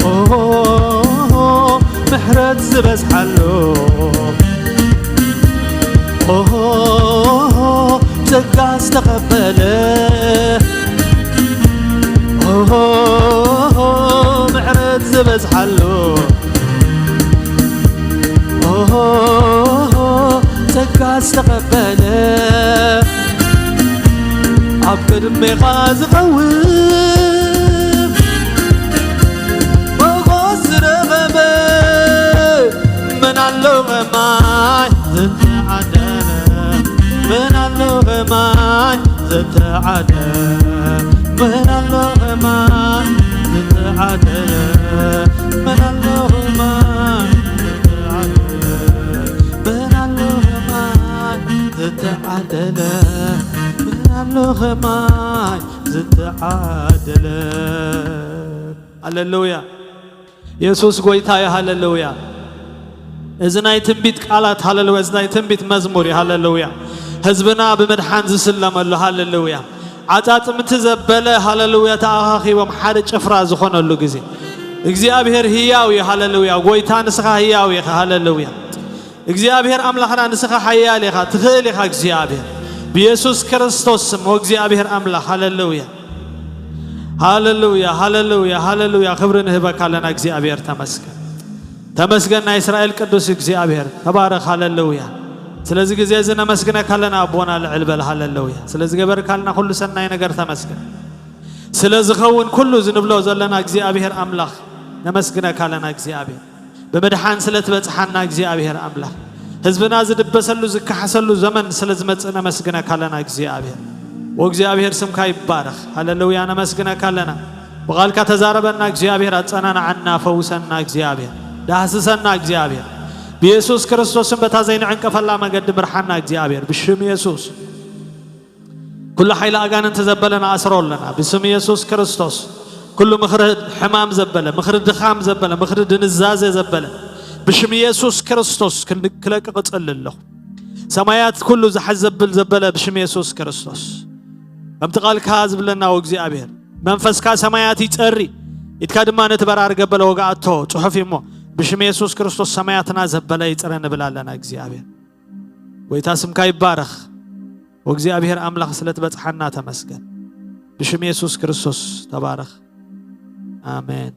ኦሆ፣ ምሕረት ዝበዝሓሉ፣ ኦሆ፣ ጸጋ ዝተቐበለ፣ ኦሆ፣ ምሕረት ዝበዝሓሉ፣ ኦሆ፣ ጸጋ ዝተቐበለ፣ ኣብ ቅድሜኻ ዝቐውም ሞጎስ ዝረኸበ፣ መን ኣሎ ከማይ ዝተዓደለ፣ መን ኣሎ ከማይ ዝተዓደለ፣ መን ኣሎ ከማይ ዝተዓደለ፣ መን ኣሎ ከማይ ዝተዓደለ፣ መን ኣሎ ከማይ ዝተዓደለ፣ መን ኣሎ ከማይ ዝተዓደለ። ሃሌሉያ። የሱስ ጐይታ እዩ። ሃሌሉያ። እዚ ናይ ትንቢት ቃላት፣ ሃሌሉያ፣ እዚ ናይ ትንቢት መዝሙር እዩ። ሃሌሉያ። ህዝብና ብምድሓን ዝስለመሉ፣ ሃሌሉያ፣ ዓጻጽምቲ ዘበለ፣ ሃሌሉያ፣ ተኣኻኺቦም ሓደ ጭፍራ ዝኾነሉ ግዜ። እግዚኣብሔር ህያው እዩ። ሃሌሉያ። ጐይታ ንስኻ ህያው ኢኻ። ሃሌሉያ። እግዚኣብሔር ኣምላኽና ንስኻ ሓያል ኢኻ፣ ትኽእል ኢኻ እግዚኣብሔር። ብየሱስ ክርስቶስ ስም፣ ኦ እግዚኣብሔር ኣምላኽ፣ ሃሌሉያ። ሃሌሉያ፣ ሃሌሉያ፣ ሃሌሉያ። ክብሪ ንህበካ ኣለና እግዚኣብሔር፣ ተመስገን። ተመስገን ናይ እስራኤል ቅዱስ እግዚኣብሔር፣ ተባረኽ። ሃሌሉያ። ስለዚ ግዜ እዚ ነመስግነካ ኣለና ኣቦና፣ ልዕል በል። ሃሌሉያ። ስለዚ ገበርካልና ኩሉ ሰናይ ነገር ተመስገን። ስለ ዝኸውን ኩሉ እዚ ንብሎ ዘለና እግዚኣብሔር ኣምላኽ ነመስግነካ ኣለና እግዚኣብሔር። ብምድሓን ስለ ትበጽሓና እግዚኣብሔር ኣምላኽ፣ ህዝብና ዝድበሰሉ ዝከሓሰሉ ዘመን ስለ ዝመጽእ ነመስግነካ ኣለና እግዚኣብሔር። ወእግዚኣብሔር ስምካ ይባረኽ። ሃሌሉያ፣ ነመስግነካ ኣለና። ብቓልካ ተዛረበና እግዚኣብሔር፣ ኣጸናንዓና፣ ፈውሰና እግዚኣብሔር፣ ዳህስሰና እግዚኣብሔር። ብየሱስ ክርስቶስን በታ ዘይንዕንቀፈላ መገዲ ምርሓና እግዚኣብሔር፣ ብሽም የሱስ። ኩሉ ሓይሊ ኣጋንንቲ ዘበለ ንኣስሮ ኣለና ብስም የሱስ ክርስቶስ። ኩሉ ምኽሪ ሕማም ዘበለ፣ ምኽሪ ድኻም ዘበለ፣ ምኽሪ ድንዛዜ ዘበለ ብሽም የሱስ ክርስቶስ ክል-፣ ክለቅቕ እጽሊ ኣለኹ። ሰማያት ኩሉ ዝሓዝ ዘብል ዘበለ ብሽም የሱስ ክርስቶስ። ከምቲ ቃልካ ዝብለና፣ ወእግዚኣብሔር፣ መንፈስካ ሰማያት ይጸሪ፣ ኢድካ ድማ ነቲ በራሪ ገበለ ወግኣቶ። ጽሑፍ እዩ እሞ፣ ብሽም የሱስ ክርስቶስ ሰማያትና ዘበለ ይጽረ ንብል ኣለና። እግዚኣብሔር ጐይታ ስምካ ይባረኽ። ወእግዚኣብሔር ኣምላኽ ስለ ትበጽሓና ተመስገን። ብሽም የሱስ ክርስቶስ ተባረኽ። ኣሜን።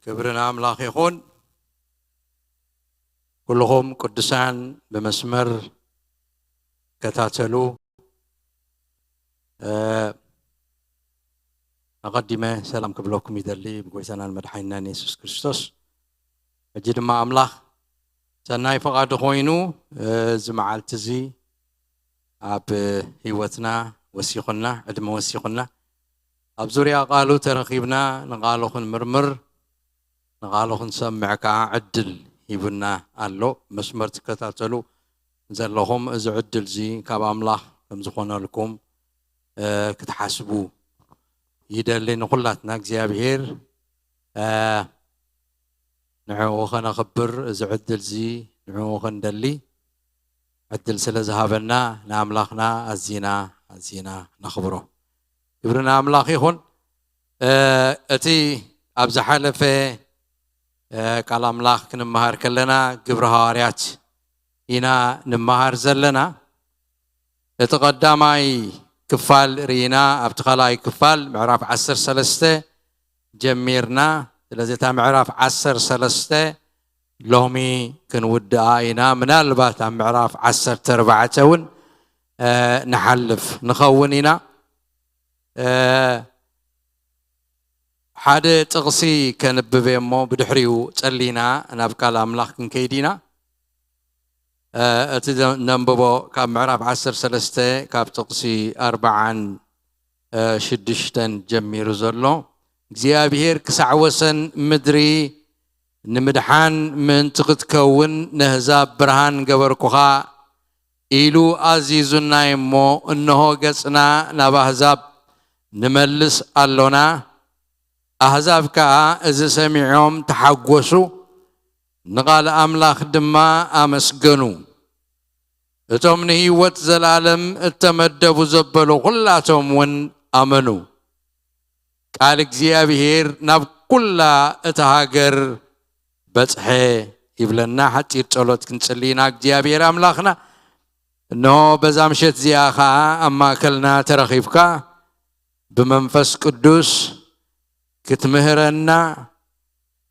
ክብሪ ንኣምላኽ ይኹን። ኩልኹም ቅዱሳን ብመስመር ከታተሉ፣ እ፣ ኣቐዲመ ሰላም ክብለኩም ይደሊ ብጎይታናን መድሓኒናን የሱስ ክርስቶስ። ሕጂ ድማ ኣምላኽ ሰናይ ፈቓዱ ኮይኑ፣ እ፣ እዚ መዓልቲ እዚ ኣብ ህይወትና ወሲኹና፣ ዕድመ ወሲኹና፣ ኣብ ዙርያ ቃሉ ተረኺብና ንቃሉ ክንምርምር፣ ንቃሉ ክንሰምዕ ከኣ ዕድል ሂቡና ኣሎ። መስመር ትከታተሉ ዘለኹም፣ እዚ ዕድል እዚ ካብ ኣምላኽ ከም ዝኾነልኩም፣ እ፣ ክትሓስቡ ይደሊ። ንኹላትና እግዚኣብሔር፣ እ፣ ንዕኡ ኸነኽብር፣ እዚ ዕድል እዚ ንዕኡ ኸንደሊ ዕድል ስለ ዝሃበና፣ ንኣምላኽና ኣዚና፣ ኣዚና ነኽብሮ። ክብሪ ንኣምላኽ ይኹን። እ፣ እቲ ኣብ ዝሓለፈ፣ እ፣ ቃል ኣምላኽ ክንመሃር ከለና፣ ግብሪ ሃዋርያት ኢና ንመሃር ዘለና። እቲ ቀዳማይ ክፋል ርኢና፣ ኣብቲ ካልኣይ ክፋል ምዕራፍ ዓሰርተ ሰለስተ ጀሚርና። ስለዚ እታ ምዕራፍ ዓሰርተ ሰለስተ ሎሚ ክንውድኣ ኢና። ምናልባት ኣብ ምዕራፍ ዓሰርተ ኣርባዕተ እውን፣ እ፣ ንሓልፍ ንኸውን ኢና። እ፣ ሓደ ጥቕሲ ከንብብ እየ እሞ ብድሕሪኡ ጸሊና ናብ ቃል ኣምላኽ ክንከይድ ኢና። እ፣ እቲ ዘ-፣ ነንብቦ ካብ ምዕራፍ ዓሰርተ ሰለስተ ካብ ጥቕሲ ኣርብዓን፣ እ፣ ሽዱሽተን ጀሚሩ ዘሎ፣ እግዚኣብሔር ክሳዕ ወሰን ምድሪ ንምድሓን ምእንቲ ክትከውን ነህዛብ ብርሃን ገበርኩኻ ኢሉ ኣዚዙና እሞ፣ እንሆ ገጽና ናብ ኣህዛብ ንመልስ ኣሎና። ኣህዛብ ከኣ እዚ ሰሚዖም ተሓጎሱ፣ ንቓል ኣምላኽ ድማ ኣመስገኑ። እቶም ንህይወት ዘለኣለም እተመደቡ ዘበሉ ኹላቶም እውን ኣመኑ። ቃል እግዚኣብሔር ናብ ኩላ እታ ሃገር በጽሐ ይብለና። ሓጺር ጸሎት ክንጽሊ ኢና። እግዚኣብሔር ኣምላኽና፣ እንሆ በዛ ምሸት እዚኣ ኸኣ ኣብ ማእከልና ተረኺብካ ብመንፈስ ቅዱስ ክትምህረና፣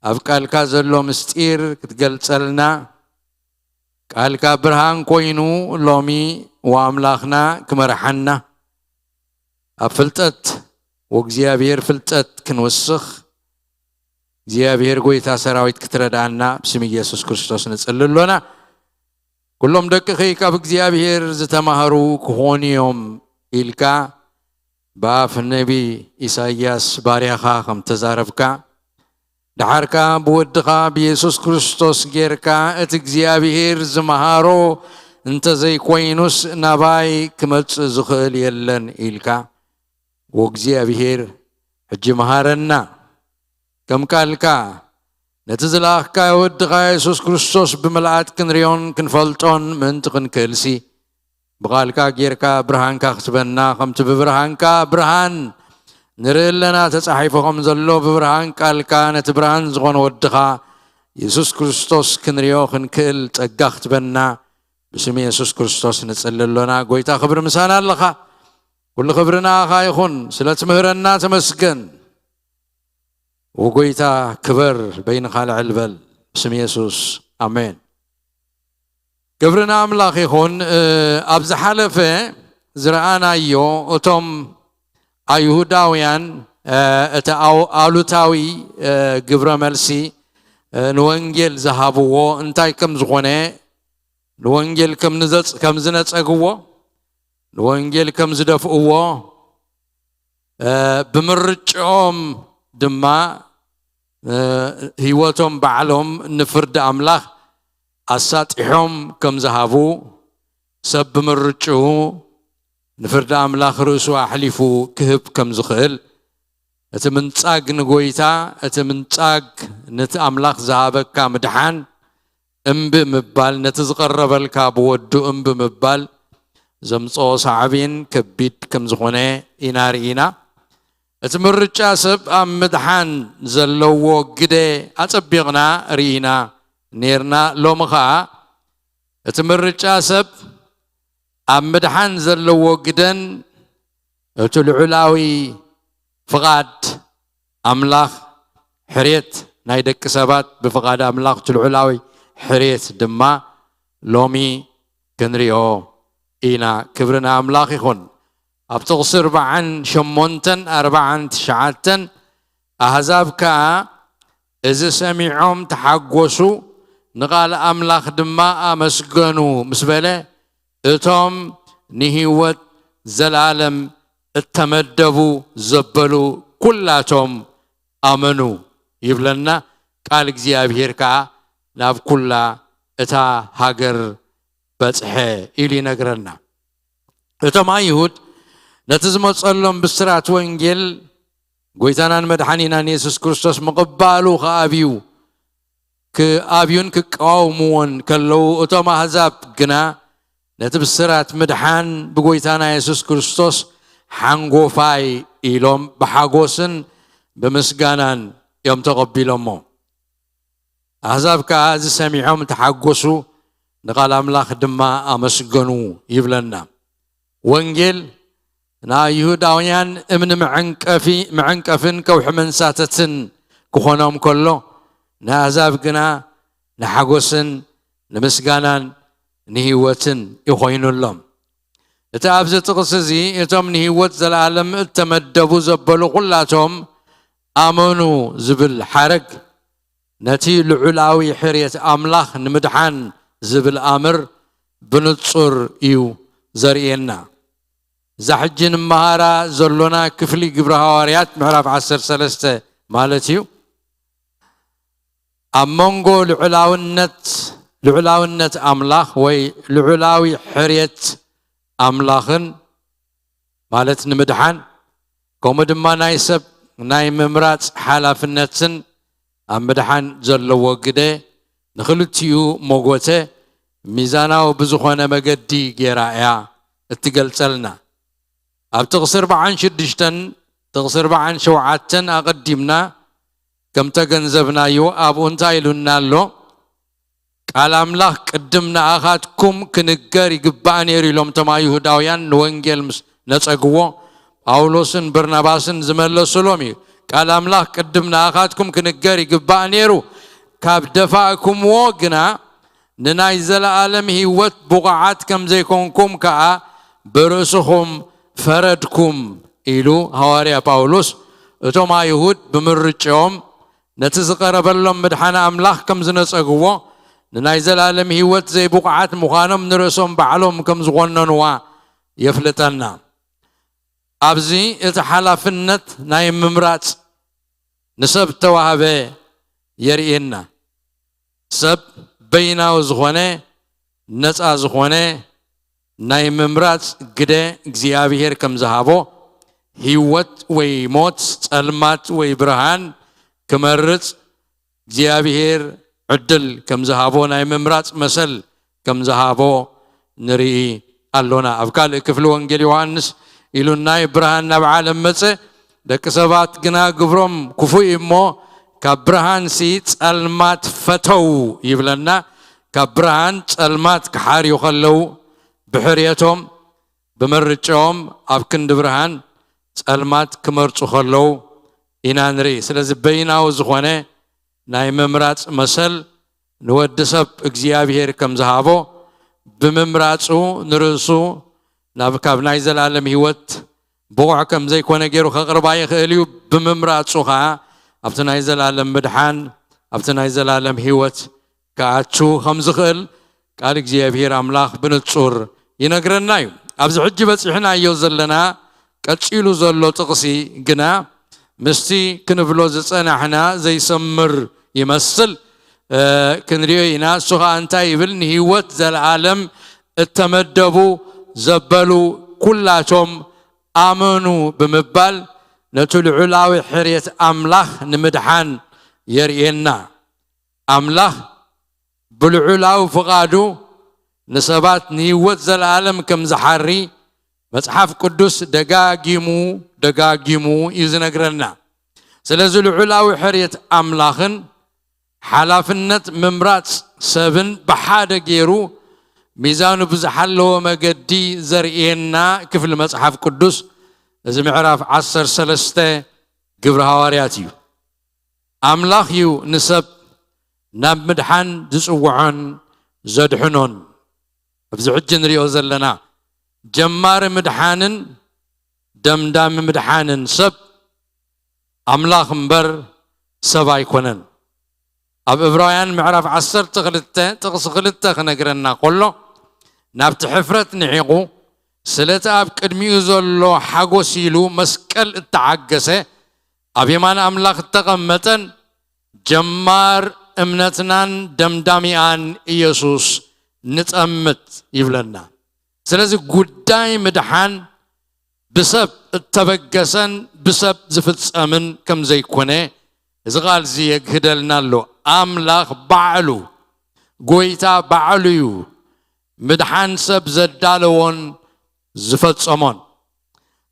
ኣብ ቃልካ ዘሎ ምስጢር ክትገልጸልና፣ ቃልካ ብርሃን ኮይኑ ሎሚ ወኣምላኽና ክመርሓና፣ ኣብ ፍልጠት ወእግዚኣብሔር ፍልጠት ክንውስኽ እግዚኣብሔር ጐይታ ሰራዊት ክትረድኣና ብስም ኢየሱስ ክርስቶስ ንጽሊ ኣሎና። ኩሎም ደቅኺ ካብ እግዚኣብሔር ዝተማህሩ ክኾኑ እዮም ኢልካ ብኣፍ ነቢ ኢሳይያስ ባርያኻ ከም ተዛረብካ፣ ደሓር ከኣ ብወድኻ ብየሱስ ክርስቶስ ጌርካ፣ እቲ እግዚኣብሔር ዝመሃሮ እንተ ዘይኮይኑስ ናባይ ክመጽእ ዝኽእል የለን ኢልካ። ወእግዚኣብሔር ሕጂ መሃረና። ከም ቃልካ ነቲ ዝለኣኽካዮ ወድኻ የሱስ ክርስቶስ ብምልኣት ክንሪኦን ክንፈልጦን ምእንቲ ክንክእልሲ፣ ብቓልካ ጌርካ ብርሃንካ ክትበና፣ ከምቲ ብብርሃንካ ብርሃን ንርኢ ኣለና ተጻሒፉ ከም ዘሎ፣ ብብርሃን ቃልካ ነቲ ብርሃን ዝኾነ ወድኻ የሱስ ክርስቶስ ክንሪኦ ክንክእል ጸጋ ክትበና ብስም የሱስ ክርስቶስ ንጽሊ ኣሎና። ጐይታ ክብሪ ምሳና ኣለኻ። ኩሉ ክብሪ ንኣኻ ይኹን። ስለ ትምህረና ተመስገን። ወጎይታ ክበር፣ በይንኻ ልዕል በል። ብስም የሱስ፣ ኣሜን። ክብሪ ንኣምላኽ ይኹን። እ፣ ኣብ ዝሓለፈ ዝረኣናዮ፣ እቶም ኣይሁዳውያን፣ እ፣ እቲ ኣው-፣ ኣሉታዊ፣ እ፣ ግብረ መልሲ፣ እ፣ ንወንጌል ዝሃብዎ እንታይ ከም ዝኾነ፣ ንወንጌል ከም ንዘጽ-፣ ከም ዝነጸግዎ፣ ንወንጌል ከም ዝደፍእዎ፣ እ፣ ብምርጭኦም ድማ ህይወቶም ባዕሎም ንፍርዲ ኣምላኽ ኣሳጢሖም ከም ዝሃቡ፣ ሰብ ብምርጭኡ ንፍርዲ ኣምላኽ ርእሱ ኣሕሊፉ ክህብ ከም ዝኽእል፣ እቲ ምንጻግ ንጎይታ፣ እቲ ምንጻግ ነቲ ኣምላኽ ዝሃበካ ምድሓን እምቢ ምባል፣ ነቲ ዝቐረበልካ ብወዱ እምቢ ምባል ዘምጽኦ ሳዕቤን ከቢድ ከም ዝኾነ ኢና ርኢና። እቲ ምርጫ ሰብ ኣብ ምድሓን ዘለዎ ግደ ኣጸቢቕና ርኢና ኔርና። ሎሚ ኸኣ እቲ ምርጫ ሰብ ኣብ ምድሓን ዘለዎ ግደን እቲ ልዑላዊ ፍቓድ ኣምላኽ፣ ሕርየት ናይ ደቂ ሰባት ብፍቓድ ኣምላኽ፣ እቲ ልዑላዊ ሕርየት ድማ ሎሚ ክንሪኦ ኢና። ክብሪ ንኣምላኽ ይኹን። ኣብ ጥቕሲ ኣርባዓን ሸሞንተን ኣርባዓን ትሽዓተን ኣህዛብ ከኣ እዚ ሰሚዖም ተሓጎሱ፣ ንቓል ኣምላኽ ድማ ኣመስገኑ ምስ በለ፣ እቶም ንህይወት ዘለኣለም እተመደቡ ዘበሉ ኩላቶም ኣመኑ ይብለና። ቃል እግዚኣብሔር ከኣ ናብ ኩላ እታ ሃገር በጽሐ ኢሉ ይነግረና። እቶም ኣይሁድ ነቲ ዝመጸሎም ብስራት ወንጌል ጎይታናን መድሓኒናን የሱስ ክርስቶስ ምቕባሉ ክኣብዩ ክኣብዩን ክቃወምዎን ከለዉ፣ እቶም ኣህዛብ ግና ነቲ ብስራት ምድሓን ብጎይታና የሱስ ክርስቶስ ሓንጎፋይ ኢሎም ብሓጎስን ብምስጋናን እዮም ተቐቢሎሞ። ኣህዛብ ከኣ እዚ ሰሚዖም ተሓጎሱ፣ ንቓል ኣምላኽ ድማ ኣመስገኑ ይብለና። ወንጌል ንኣይሁዳውያን እምኒ መዐንቀፊ መዐንቀፍን ከውሒ መንሳተትን ክኾኖም ከሎ፣ ንኣህዛብ ግና ንሓጎስን ንምስጋናን ንህይወትን ይኾይኑሎም። እቲ ኣብዚ ጥቕሲ እዚ እቶም ንህይወት ዘለኣለም እተመደቡ ዘበሉ ኩላቶም ኣመኑ ዝብል ሓረግ ነቲ ልዑላዊ ሕርየት ኣምላኽ ንምድሓን ዝብል ኣምር ብንጹር እዩ ዘርእየና። እዛ ሕጂ ንመሃራ ዘሎና ክፍሊ ግብሪ ሃዋርያት ምዕራፍ ዓሰርተ ሰለስተ ማለት እዩ። ኣብ መንጎ ልዑላውነት ልዑላውነት ኣምላኽ ወይ ልዑላዊ ሕርየት ኣምላኽን ማለት ንምድሓን ከምኡ ድማ ናይ ሰብ ናይ ምምራጽ ሓላፍነትን ኣብ ምድሓን ዘለዎ ግደ ንኽልቲኡ መጎተ ሚዛናዊ ብዝኾነ መገዲ ጌራ እያ እትገልጸልና። ኣብ ጥቕሲ ኣርባዓን ሽዱሽተን ጥቕሲ ኣርባዓን ሸውዓተን ኣቐዲምና ከም ተገንዘብናዮ ኣብኡ እንታይ ኢሉና ኣሎ? ቃል ኣምላኽ ቅድም ንኣኻትኩም ክንገር ይግባእ ነይሩ ኢሎም እቶም ኣይሁዳውያን ንወንጌል ምስ ነጸግዎ፣ ጳውሎስን በርናባስን ዝመለሱሎም እዩ። ቃል ኣምላኽ ቅድም ንኣኻትኩም ክንገር ይግባእ ነይሩ፣ ካብ ደፋእኩምዎ ግና ንናይ ዘለኣለም ህይወት ብቑዓት ከም ዘይኮንኩም ከኣ ብርእስኹም ፈረድኩም ኢሉ ሃዋርያ ጳውሎስ እቶም ኣይሁድ ብምርጭኦም ነቲ ዝቐረበሎም ምድሓነ ኣምላኽ ከም ዝነጸግዎ፣ ንናይ ዘለኣለም ህይወት ዘይብቑዓት ምዃኖም ንርእሶም ባዕሎም ከም ዝኾነንዋ የፍልጠና። ኣብዚ እቲ ሓላፍነት ናይ ምምራጽ ንሰብ ተዋህበ የርእየና። ሰብ በይናዊ ዝኾነ ነፃ ዝኾነ ናይ ምምራጽ ግደ እግዚኣብሔር ከም ዝሃቦ፣ ህይወት ወይ ሞት፣ ጸልማት ወይ ብርሃን ክመርጽ እግዚኣብሔር ዕድል ከም ዝሃቦ፣ ናይ ምምራጽ መሰል ከም ዝሃቦ ንርኢ ኣሎና። ኣብ ካልእ ክፍሊ ወንጌል ዮሃንስ ኢሉና፣ ብርሃን ናብ ዓለም መጸ፣ ደቂ ሰባት ግና ግብሮም ክፉእ እዩ እሞ፣ ካብ ብርሃንሲ ጸልማት ፈተው ይብለና። ካብ ብርሃን ጸልማት ክሓርዩ ከለዉ፣ ብሕርየቶም፣ ብምርጭኦም ኣብ ክንዲ ብርሃን ጸልማት ክመርጹ ከለዉ ኢና ንርኢ። ስለዚ በይናዊ ዝኾነ ናይ ምምራጽ መሰል ንወዲ ሰብ እግዚኣብሔር ከም ዝሃቦ፣ ብምምራጹ ንርእሱ ናብ፣ ካብ ናይ ዘላለም ህይወት ብቑዕ ከም ዘይኮነ ገይሩ ከቕርባ ይኽእል እዩ። ብምምራጹ ኸኣ ኣብቲ ናይ ዘላለም ምድሓን፣ ኣብቲ ናይ ዘላለም ህይወት ክኣቱ ከም ዝኽእል ቃል እግዚኣብሔር ኣምላኽ ብንጹር ይነግረና እዩ። ኣብዚ ሕጂ በጺሕናዮ ዘለና ቀጺሉ ዘሎ ጥቕሲ ግና ምስቲ ክንብሎ ዝጸናሕና ዘይሰምር ይመስል። ክንሪኦ ኢና። እሱ ኸዓ እንታይ ይብል? ንህይወት ዘለዓለም እተመደቡ ዘበሉ ኩላቶም ኣመኑ ብምባል ነቲ ልዑላዊ ሕርየት ኣምላኽ ንምድሓን የርእየና። ኣምላኽ ብልዑላዊ ፍቓዱ ንሰባት ንህይወት ዘለዓለም ከም ዝሓሪ መጽሓፍ ቅዱስ ደጋጊሙ ደጋጊሙ እዩ ዝነግረና። ስለዚ ልዑላዊ ሕርየት ኣምላኽን ሓላፍነት ምምራጽ ሰብን ብሓደ ገይሩ ሚዛኑ ብዝሓለወ መገዲ ዘርእየና ክፍሊ መጽሓፍ ቅዱስ እዚ ምዕራፍ ዓሰርተ ሰለስተ ግብሪ ሃዋርያት እዩ። ኣምላኽ እዩ ንሰብ ናብ ምድሓን ዝጽውዖን ዘድሕኖን። ኣብዚ ሕጂ ንሪኦ ዘለና ጀማሪ ምድሓንን ደምዳሚ ምድሓንን ሰብ ኣምላኽ እምበር ሰብ ኣይኮነን። ኣብ ዕብራውያን ምዕራፍ ዓሰርተ ክልተ ጥቕሲ ክልተ ክነግረና ከሎ፣ ናብቲ ሕፍረት ንዒቑ ስለቲ ኣብ ቅድሚኡ ዘሎ ሓጎስ ኢሉ መስቀል እተዓገሰ ኣብ የማን ኣምላኽ እተቐመጠን ጀማር እምነትናን ደምዳሚኣን ኢየሱስ ንጠምት ይብለና። ስለዚ ጉዳይ ምድሓን ብሰብ እተበገሰን ብሰብ ዝፍጸምን ከም ዘይኮነ እዚ ቃል እዚ የግህደልና ኣሎ። ኣምላኽ ባዕሉ፣ ጎይታ ባዕሉ እዩ ምድሓን ሰብ ዘዳለዎን ዝፈጸሞን።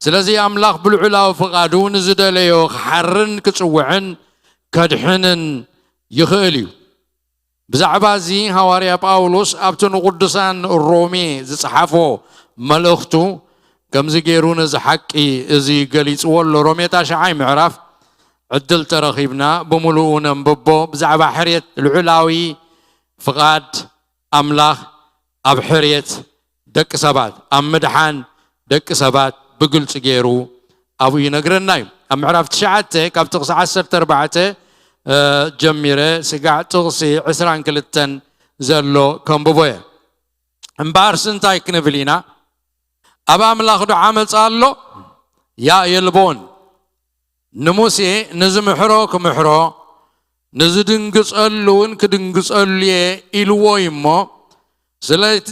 ስለዚ ኣምላኽ ብልዑላዊ ፍቓዱ ንዝደለዮ ክሓርን ክጽውዕን ከድሕንን ይኽእል እዩ። ብዛዕባ እዚ ሃዋርያ ጳውሎስ ኣብቲ ንቕዱሳን ሮሜ ዝጸሓፎ መልእኽቱ ከምዚ ገይሩ ነዚ ሓቂ እዚ ገሊጽዎ ኣሎ። ሮሜ ታሽዓይ ምዕራፍ ዕድል ተረኺብና ብምሉኡ ነንብቦ። ብዛዕባ ሕርየት ልዑላዊ ፍቓድ ኣምላኽ ኣብ ሕርየት ደቂ ሰባት፣ ኣብ ምድሓን ደቂ ሰባት ብግልጺ ገይሩ ኣብኡ ይነግረና እዩ። ኣብ ምዕራፍ ትሽዓተ ካብ ጥቕሲ ዓሰርተ ኣርባዕተ ጀሚረ ስጋዕ ጥቕሲ ዕስራን ክልተን ዘሎ ከንብቦ እየ። እምበኣርስ እንታይ ክንብል ኢና? ኣብ ኣምላኽ ዶ ዓመጻ ኣሎ? ያ የልቦን። ንሙሴ ንዝምሕሮ ክምሕሮ ንዝድንግጸሉ እውን ክድንግጸሉ እየ ኢልዎ እዩ እሞ፣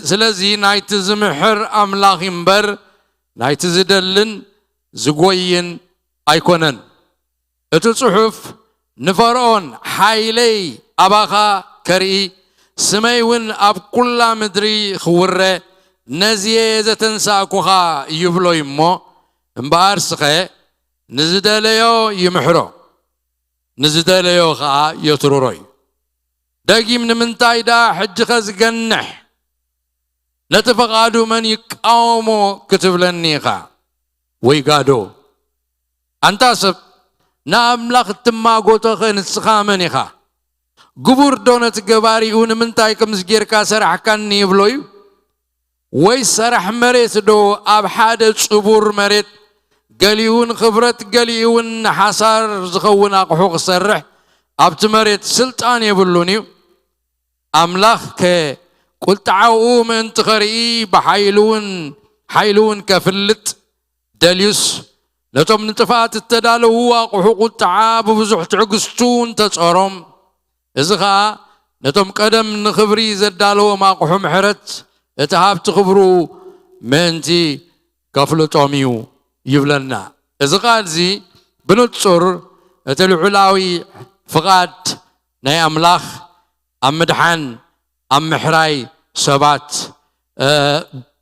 ስለዚ ናይቲ ዝምሕር ኣምላኽ እምበር ናይቲ ዝደልን ዝጎይን ኣይኮነን። እቲ ጽሑፍ ንፈርኦን ሓይለይ ኣባኻ ከርኢ ስመይ እውን ኣብ ኩላ ምድሪ ክውረ ነዚየ ዘተንሳእኩኻ ይብሎ እዩ እሞ፣ እምበኣርስኸ ንዝደለዮ ይምሕሮ፣ ንዝደለዮ ኸኣ የትርሮ እዩ። ደጊም ንምንታይ ደኣ ሕጂኸ ዝገንሕ? ነቲ ፍቓዱ መን ይቃወሞ ክትብለኒ ኢኻ? ወይ ጋዶ? ኣንታ ሰብ፣ ንኣምላኽ እትማጎቶኸ ንስኻ መን ኢኻ? ግቡር ዶ ነቲ ገባሪኡ ንምንታይ ከምዚ ጌርካ ሰራሕካኒ ይብሎ እዩ? ወይ ሰራሕ መሬት ዶ ኣብ ሓደ ጽቡር መሬት ገሊኡ ንኽብረት ገሊኡ እውን ንሓሳር ዝኸውን ኣቕሑ ክሰርሕ ኣብቲ መሬት ስልጣን የብሉን እዩ? ኣምላኽ ከ ቁልጣዓኡ ምእንቲ ኸርኢ ብሓይሉ እውን ሓይሉ እውን ከፍልጥ ደልዩስ ነቶም ንጥፍኣት እተዳለዉ ኣቕሑ ቁጥዓ ብብዙሕ ትዕግስቱ እንተጸሮም፣ እዚ ኸኣ ነቶም ቀደም ንኽብሪ ዘዳለዎም ኣቕሑ ምሕረት እቲ ሃብቲ ክብሩ ምእንቲ ከፍልጦም እዩ ይብለና። እዚ ቃል እዚ ብንጹር እቲ ልዑላዊ ፍቓድ ናይ ኣምላኽ ኣብ ምድሓን ኣብ ምሕራይ ሰባት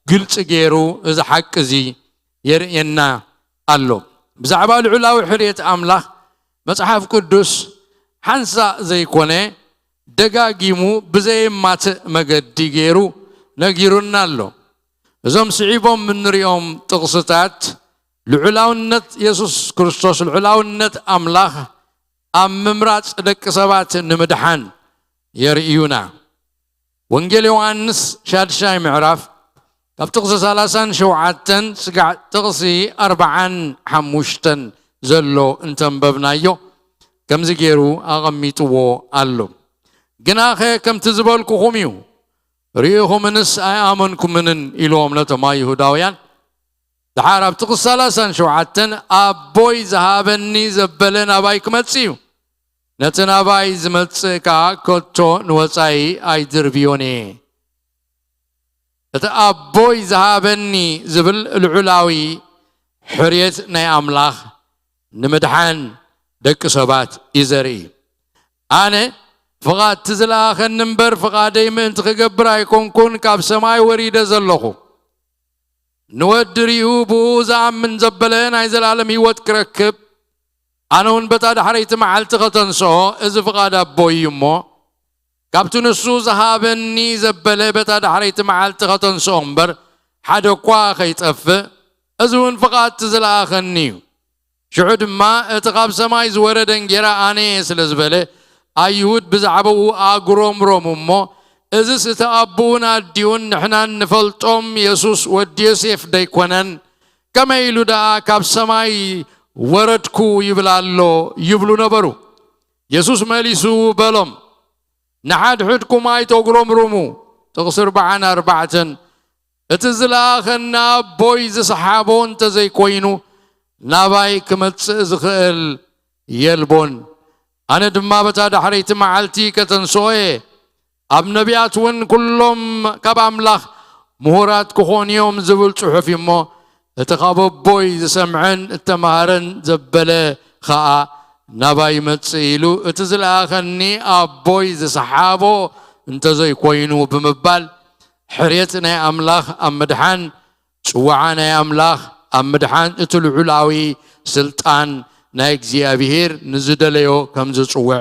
ግልጺ ገይሩ እዚ ሓቂ እዚ የርእየና ኣሎ። ብዛዕባ ልዑላዊ ሕርየት ኣምላኽ መጽሓፍ ቅዱስ ሓንሳእ ዘይኮነ ደጋጊሙ ብዘየማትእ መገዲ ገይሩ ነጊሩና ኣሎ። እዞም ስዒቦም እንሪኦም ጥቕስታት ልዑላውነት የሱስ ክርስቶስ፣ ልዑላውነት ኣምላኽ ኣብ ምምራጽ ደቂ ሰባት ንምድሓን የርእዩና። ወንጌል ዮሃንስ ሻድሻይ ምዕራፍ ካብ ጥቕሲ ሰላሳን ሸውዓተን ስጋዕ ጥቕሲ ኣርባዓን ሓሙሽተን ዘሎ እንተንበብናዮ ከምዚ ገይሩ ኣቐሚጥዎ ኣሎ። ግናኸ ከምቲ ዝበልኩኹም እዩ፣ ርኢኹምንስ ኣይኣመንኩምንን ኢልዎም ነቶም ኣይሁዳውያን። ድሓር ኣብ ጥቕሲ ሰላሳን ሸውዓተን ኣቦይ ዝሃበኒ ዘበለ ናባይ ክመጽእ እዩ፣ ነቲ ናባይ ዝመጽእ ከኣ ከቶ ንወጻኢ ኣይድርብዮን እየ። እቲ ኣቦይ ዝሃበኒ ዝብል ልዑላዊ ሕርየት ናይ ኣምላኽ ንምድሓን ደቂ ሰባት እዩ ዘርኢ። ኣነ ፍቓድ እቲ ዝለኣኸኒ እምበር ፍቓደይ ምእንቲ ክገብር ኣይኮንኩን ካብ ሰማይ ወሪደ ዘለኹ። ንወዲ ርኡ ብኡ ዝኣምን ዘበለ ናይ ዘላለም ህይወት ክረክብ፣ ኣነ እውን በታ ዳሕረይቲ መዓልቲ ከተንስኦ እዚ ፍቓድ ኣቦይ እዩ እሞ፣ ካብቲ ንሱ ዝሃበኒ ዘበለ በታ ዳሕረይቲ መዓልቲ ከተንስኦ እምበር ሓደ እኳ ከይጠፍእ፣ እዚ እውን ፍቓድ እቲ ዝለኣኸኒ እዩ። ሽዑ ድማ እቲ ካብ ሰማይ ዝወረደ እንጌራ ኣነ እየ ስለ ዝበለ፣ ኣይሁድ ብዛዕባኡ ኣጉረምረሙ እሞ፣ እዝስ እቲ ኣቦኡን ኣዲኡን ንሕናን ንፈልጦም የሱስ ወዲ ዮሴፍ ደይኮነን? ከመይ ኢሉ ደኣ ካብ ሰማይ ወረድኩ ይብል ኣሎ? ይብሉ ነበሩ። የሱስ መሊሱ በሎም፣ ንሓድሕድኩም ኣይተጉረምርሙ። ጥቕሲ ኣርባዓን ኣርባዕተን፣ እቲ ዝለኣኸኒ ኣቦይ ዝሰሓቦ እንተዘይኮይኑ ናባይ ክመጽእ ዝኽእል የልቦን። ኣነ ድማ በታ ዳሕረይቲ መዓልቲ ከተንስኦ እየ። ኣብ ነቢያት እውን ኩሎም ካብ ኣምላኽ ምሁራት ክኾኑ እዮም ዝብል ጽሑፍ እዩ እሞ፣ እቲ ካብ ኣቦይ ዝሰምዐን እተማህረን ዘበለ ኸኣ ናባይ ይመጽእ ኢሉ እቲ ዝለኣኸኒ ኣቦይ ዝሰሓቦ እንተዘይኮይኑ ብምባል፣ ሕርየት ናይ ኣምላኽ ኣብ ምድሓን፣ ጽዋዓ ናይ ኣምላኽ ኣብ ምድሓን፣ እቲ ልዑላዊ ስልጣን ናይ እግዚኣብሄር ንዝደለዮ ከም ዝጽውዕ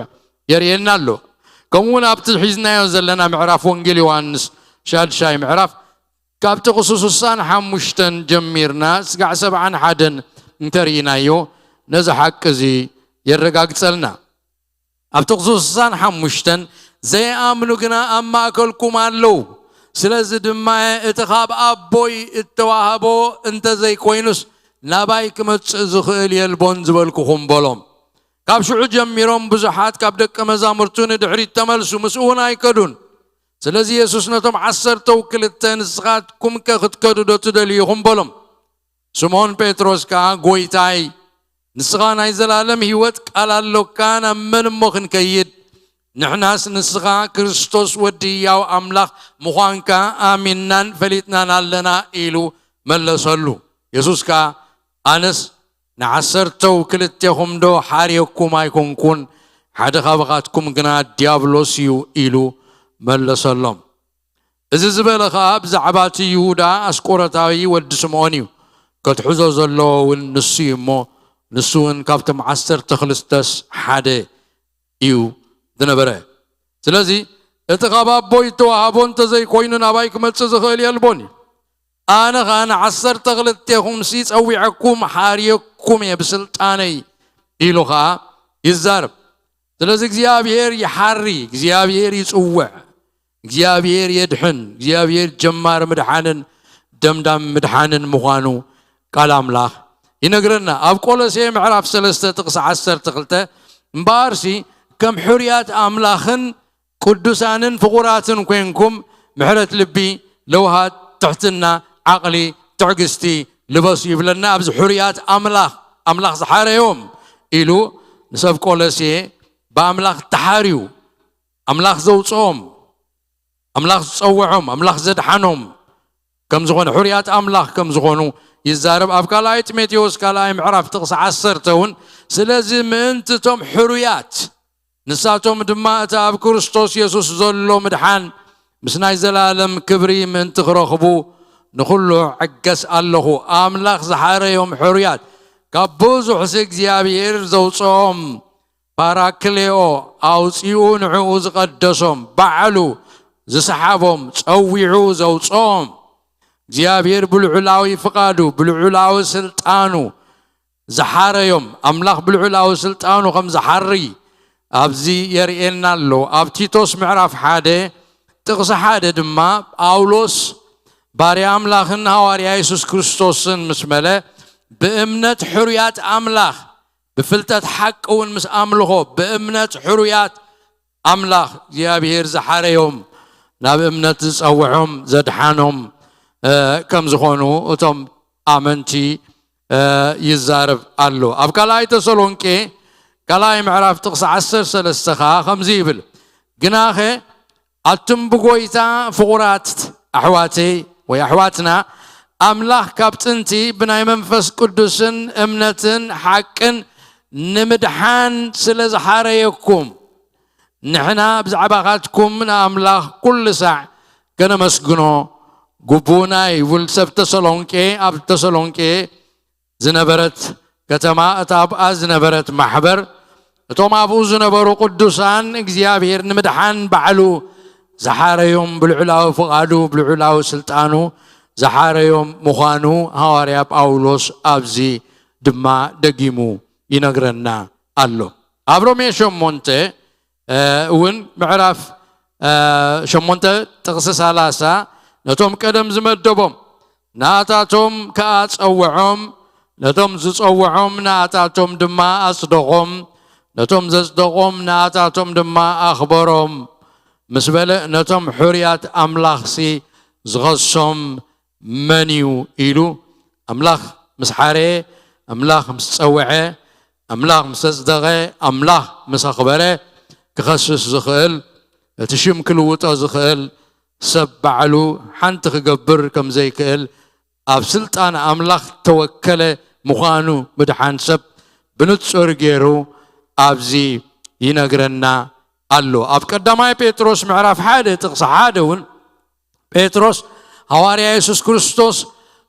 የርእየና ኣሎ። ከምኡ እውን ኣብቲ ሒዝናዮ ዘለና ምዕራፍ ወንጌል ዮሃንስ ሻድሻይ ምዕራፍ ካብ ጥቕሲ ስሳን ሓሙሽተን ጀሚርና ስጋዕ ሰብዓን ሓደን እንተርኢናዮ ነዚ ሓቂ እዚ የረጋግጸልና። ኣብ ጥቕሲ ስሳን ሓሙሽተን ዘይኣምኑ ግና ኣብ ማእከልኩም ኣለዉ፣ ስለዚ ድማ እቲ ካብ ኣቦይ እተዋህቦ እንተዘይኮይኑስ ናባይ ክመጽእ ዝኽእል የልቦን ዝበልኩኹም በሎም። ካብ ሽዑ ጀሚሮም ብዙሓት ካብ ደቀ መዛሙርቱ ንድሕሪት ተመልሱ፣ ምስኡ እውን ኣይከዱን። ስለዚ የሱስ ነቶም ዓሰርተው ክልተ፣ ንስኻትኩምከ ክትከዱ ዶ ትደልዩ ኢኹም? በሎም። ስምዖን ጴጥሮስ ከኣ፣ ጐይታይ፣ ንስኻ ናይ ዘላለም ህይወት ቃል ኣሎካ፣ ናብ መን እሞ ክንከይድ? ንሕናስ ንስኻ ክርስቶስ ወዲ ህያው ኣምላኽ ምዃንካ ኣሚንናን ፈሊጥናን ኣለና ኢሉ መለሰሉ። የሱስ ከኣ፣ ኣነስ ንዓሰርተው ክልቴኹም ዶ ሓርየኩም ኣይኮንኩን? ሓደ ካብኻትኩም ግና ዲያብሎስ እዩ ኢሉ መለሰሎም። እዚ ዝበለ ኸኣ ብዛዕባ እቲ ይሁዳ ኣስቆሮታዊ ወዲ ስምዖን እዩ። ከትሕዞ ዘለዎ እውን ንሱ እዩ እሞ፣ ንሱ እውን ካብቶም ዓሰርተ ክልተስ ሓደ እዩ ዝነበረ። ስለዚ እቲ ካብ ኣቦይ እተዋህቦ እንተዘይኮይኑ ናባይ ክመጽእ ዝኽእል የልቦን እዩ። ኣነ ኸኣ ንዓሰርተ ክልቴኹምሲ ጸዊዐኩም ሓርየኩም እየ ብስልጣነይ ኢሉ ኸኣ ይዛረብ። ስለዚ እግዚኣብሔር ይሓሪ፣ እግዚኣብሔር ይጽውዕ፣ እግዚኣብሔር የድሕን፣ እግዚኣብሔር ጀማሪ ምድሓንን ደምዳሚ ምድሓንን ምዃኑ ቃል ኣምላኽ ይነግረና። ኣብ ቆሎሴ ምዕራፍ ሰለስተ ጥቕሲ ዓሰርተ ክልተ፣ እምበኣርሲ ከም ሕሩያት ኣምላኽን ቅዱሳንን ፍቑራትን ኮይንኩም ምሕረት ልቢ፣ ለውሃት፣ ትሕትና፣ ዓቕሊ፣ ትዕግስቲ ልበሱ ይብለና። ኣብዚ ሕሩያት ኣምላኽ፣ ኣምላኽ ዝሓረዮም ኢሉ ንሰብ ቆሎሴ ብኣምላኽ ተሓርዩ፣ ኣምላኽ ዘውፅኦም፣ ኣምላኽ ዝፀውዖም፣ ኣምላኽ ዘድሓኖም ከም ዝኾነ፣ ሕሩያት ኣምላኽ ከም ዝኾኑ ይዛረብ። ኣብ ካልኣይ ጢሞቴዎስ ካልኣይ ምዕራፍ ጥቕሲ ዓሰርተ እውን፣ ስለዚ ምእንቲ እቶም ሕሩያት፣ ንሳቶም ድማ እቲ ኣብ ክርስቶስ የሱስ ዘሎ ምድሓን ምስ ናይ ዘላለም ክብሪ ምእንቲ ክረኽቡ ንኹሉ ዕገስ ኣለኹ። ኣምላኽ ዝሓረዮም ሕሩያት፣ ካብ ብዙሕ ሲ እግዚኣብሔር ዘውፅኦም፣ ፓራክሌኦ፣ ኣውፂኡ ንዕኡ ዝቐደሶም፣ ባዕሉ ዝሰሓቦም፣ ጸዊዑ ዘውፅኦም፣ እግዚኣብሔር ብልዑላዊ ፍቓዱ፣ ብልዑላዊ ስልጣኑ ዝሓረዮም፣ ኣምላኽ ብልዑላዊ ስልጣኑ ከም ዝሓሪ ኣብዚ የርእየና ኣሎ። ኣብ ቲቶስ ምዕራፍ ሓደ ጥቕሲ ሓደ ድማ፣ ጳውሎስ ባርያ ኣምላኽን ሃዋርያ የሱስ ክርስቶስን ምስ በለ፣ ብእምነት ሕሩያት ኣምላኽ፣ ብፍልጠት ሓቂ እውን ምስ ኣምልኾ፣ ብእምነት ሕሩያት ኣምላኽ እግዚኣብሔር ዝሓረዮም፣ ናብ እምነት ዝጸውዖም፣ ዘድሓኖም፣ እ፣ ከም ዝኾኑ እቶም ኣመንቲ ይዛረብ ኣሎ። ኣብ ካልኣይ ተሰሎንቄ ካልኣይ ምዕራፍ ጥቕሲ ዓሰርተ ሰለስተ ኸዓ ከምዚ ይብል፣ ግናኸ ኣቱም ብጎይታ ፍቑራት ኣሕዋተይ ወይ ኣሕዋትና፣ ኣምላኽ ካብ ጥንቲ ብናይ መንፈስ ቅዱስን እምነትን ሓቅን ንምድሓን ስለ ዝሓረየኩም፣ ንሕና ብዛዕባኻትኩም ንኣምላኽ ኩሉ ሳዕ ከነመስግኖ ግቡእና እዩ። ይብል ሰብ ተሰሎንቄ፣ ኣብ ተሰሎንቄ ዝነበረት ከተማ፣ እታ ኣብኣ ዝነበረት ማሕበር፣ እቶም ኣብኡ ዝነበሩ ቅዱሳን እግዚኣብሔር ንምድሓን ባዕሉ ዝሓረዮም፣ ብልዑላዊ ፍቓዱ፣ ብልዑላዊ ስልጣኑ ዝሓረዮም ምዃኑ ሃዋርያ ጳውሎስ ኣብዚ ድማ ደጊሙ ይነግረና ኣሎ። ኣብ ሮሜ ሸሞንተ እውን ምዕራፍ ሸሞንተ ጥቕሲ ሰላሳ፣ ነቶም ቀደም ዝመደቦም ናታቶም ከኣ ጸውዖም፣ ነቶም ዝጸውዖም ናታቶም ድማ ኣጽደቖም፣ ነቶም ዘጽደቖም ናታቶም ድማ ኣኽበሮም ምስ በለ፣ ነቶም ሕሩያት ኣምላኽሲ ዝኸሶም መን እዩ ኢሉ፣ ኣምላኽ ምስ ሓረየ፣ ኣምላኽ ምስ ጸውዐ፣ ኣምላኽ ምስ ኣጽደቐ፣ ኣምላኽ ምስ ኣኽበረ ክኸስስ ዝኽእል፣ እቲ ሽም ክልውጦ ዝኽእል ሰብ ባዕሉ ሓንቲ ክገብር ከም ዘይክእል፣ ኣብ ስልጣን ኣምላኽ ተወከለ ምዃኑ ምድሓን ሰብ ብንጹር ገይሩ ኣብዚ ይነግረና ኣሎ። ኣብ ቀዳማይ ጴጥሮስ ምዕራፍ ሓደ ጥቕሲ ሓደ እውን ጴጥሮስ ሃዋርያ የሱስ ክርስቶስ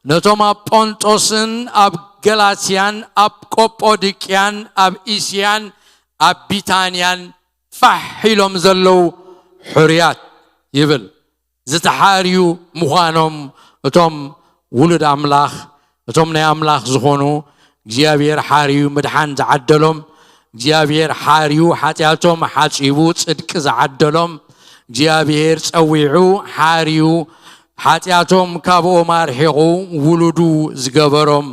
ነቶም ኣብ ጶንጦስን ኣብ ገላትያን ኣብ ቆጶድቅያን ኣብ እስያን ኣብ ቢታንያን ፋሕ ኢሎም ዘለዉ ሕሩያት ይብል። ዝተሓርዩ ምዃኖም እቶም ውሉድ ኣምላኽ፣ እቶም ናይ ኣምላኽ ዝኾኑ እግዚኣብሔር ሓርዩ ምድሓን ዝዓደሎም፣ እግዚኣብሔር ሓርዩ ሓጢኣቶም ሓጺቡ ጽድቂ ዝዓደሎም፣ እግዚኣብሔር ጸዊዑ ሓርዩ ሓጢኣቶም ካብኦም ኣርሒቑ ውሉዱ ዝገበሮም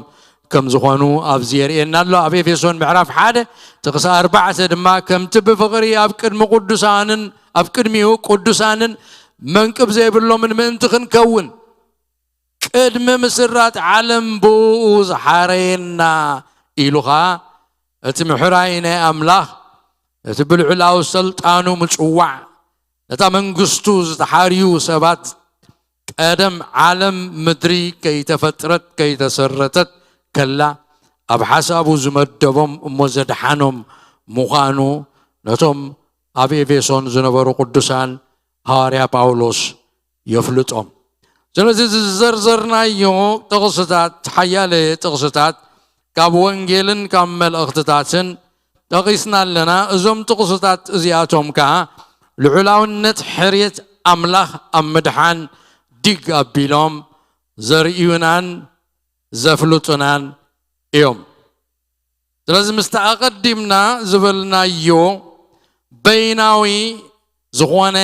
ከም ዝኾኑ ኣብዚ የርእየና ኣሎ። ኣብ ኤፌሶን ምዕራፍ ሓደ ጥቕሲ ኣርባዕተ ድማ፣ ከምቲ ብፍቕሪ ኣብ ቅድሚ ቅዱሳንን ኣብ ቅድሚኡ ቅዱሳንን መንቅብ ዘይብሎምን ምእንቲ ክንከውን ቅድሚ ምስራት ዓለም ብኡ ዝሓረየና ኢሉ ኸኣ እቲ ምሕራይ ናይ ኣምላኽ፣ እቲ ብልዑላዊ ሰልጣኑ ምጽዋዕ፣ ነታ መንግስቱ ዝተሓርዩ ሰባት ቀደም ዓለም ምድሪ ከይተፈጥረት ከይተሰረተት ከላ ኣብ ሓሳቡ ዝመደቦም እሞ ዘድሓኖም ምዃኑ ነቶም ኣብ ኤፌሶን ዝነበሩ ቅዱሳን ሃዋርያ ጳውሎስ የፍልጦም። ስለዚ ዝዘርዘርናዮ ጥቕስታት፣ ሓያለ ጥቕስታት ካብ ወንጌልን ካብ መልእኽትታትን ጠቒስና ኣለና። እዞም ጥቕስታት እዚኣቶም ከኣ ልዑላውነት ሕርየት ኣምላኽ ኣብ ምድሓን ዲግ ኣቢሎም ዘርእዩናን ዘፍልጡናን እዮም። ስለዚ ምስቲ ኣቐዲምና ዝበልናዮ በይናዊ ዝኾነ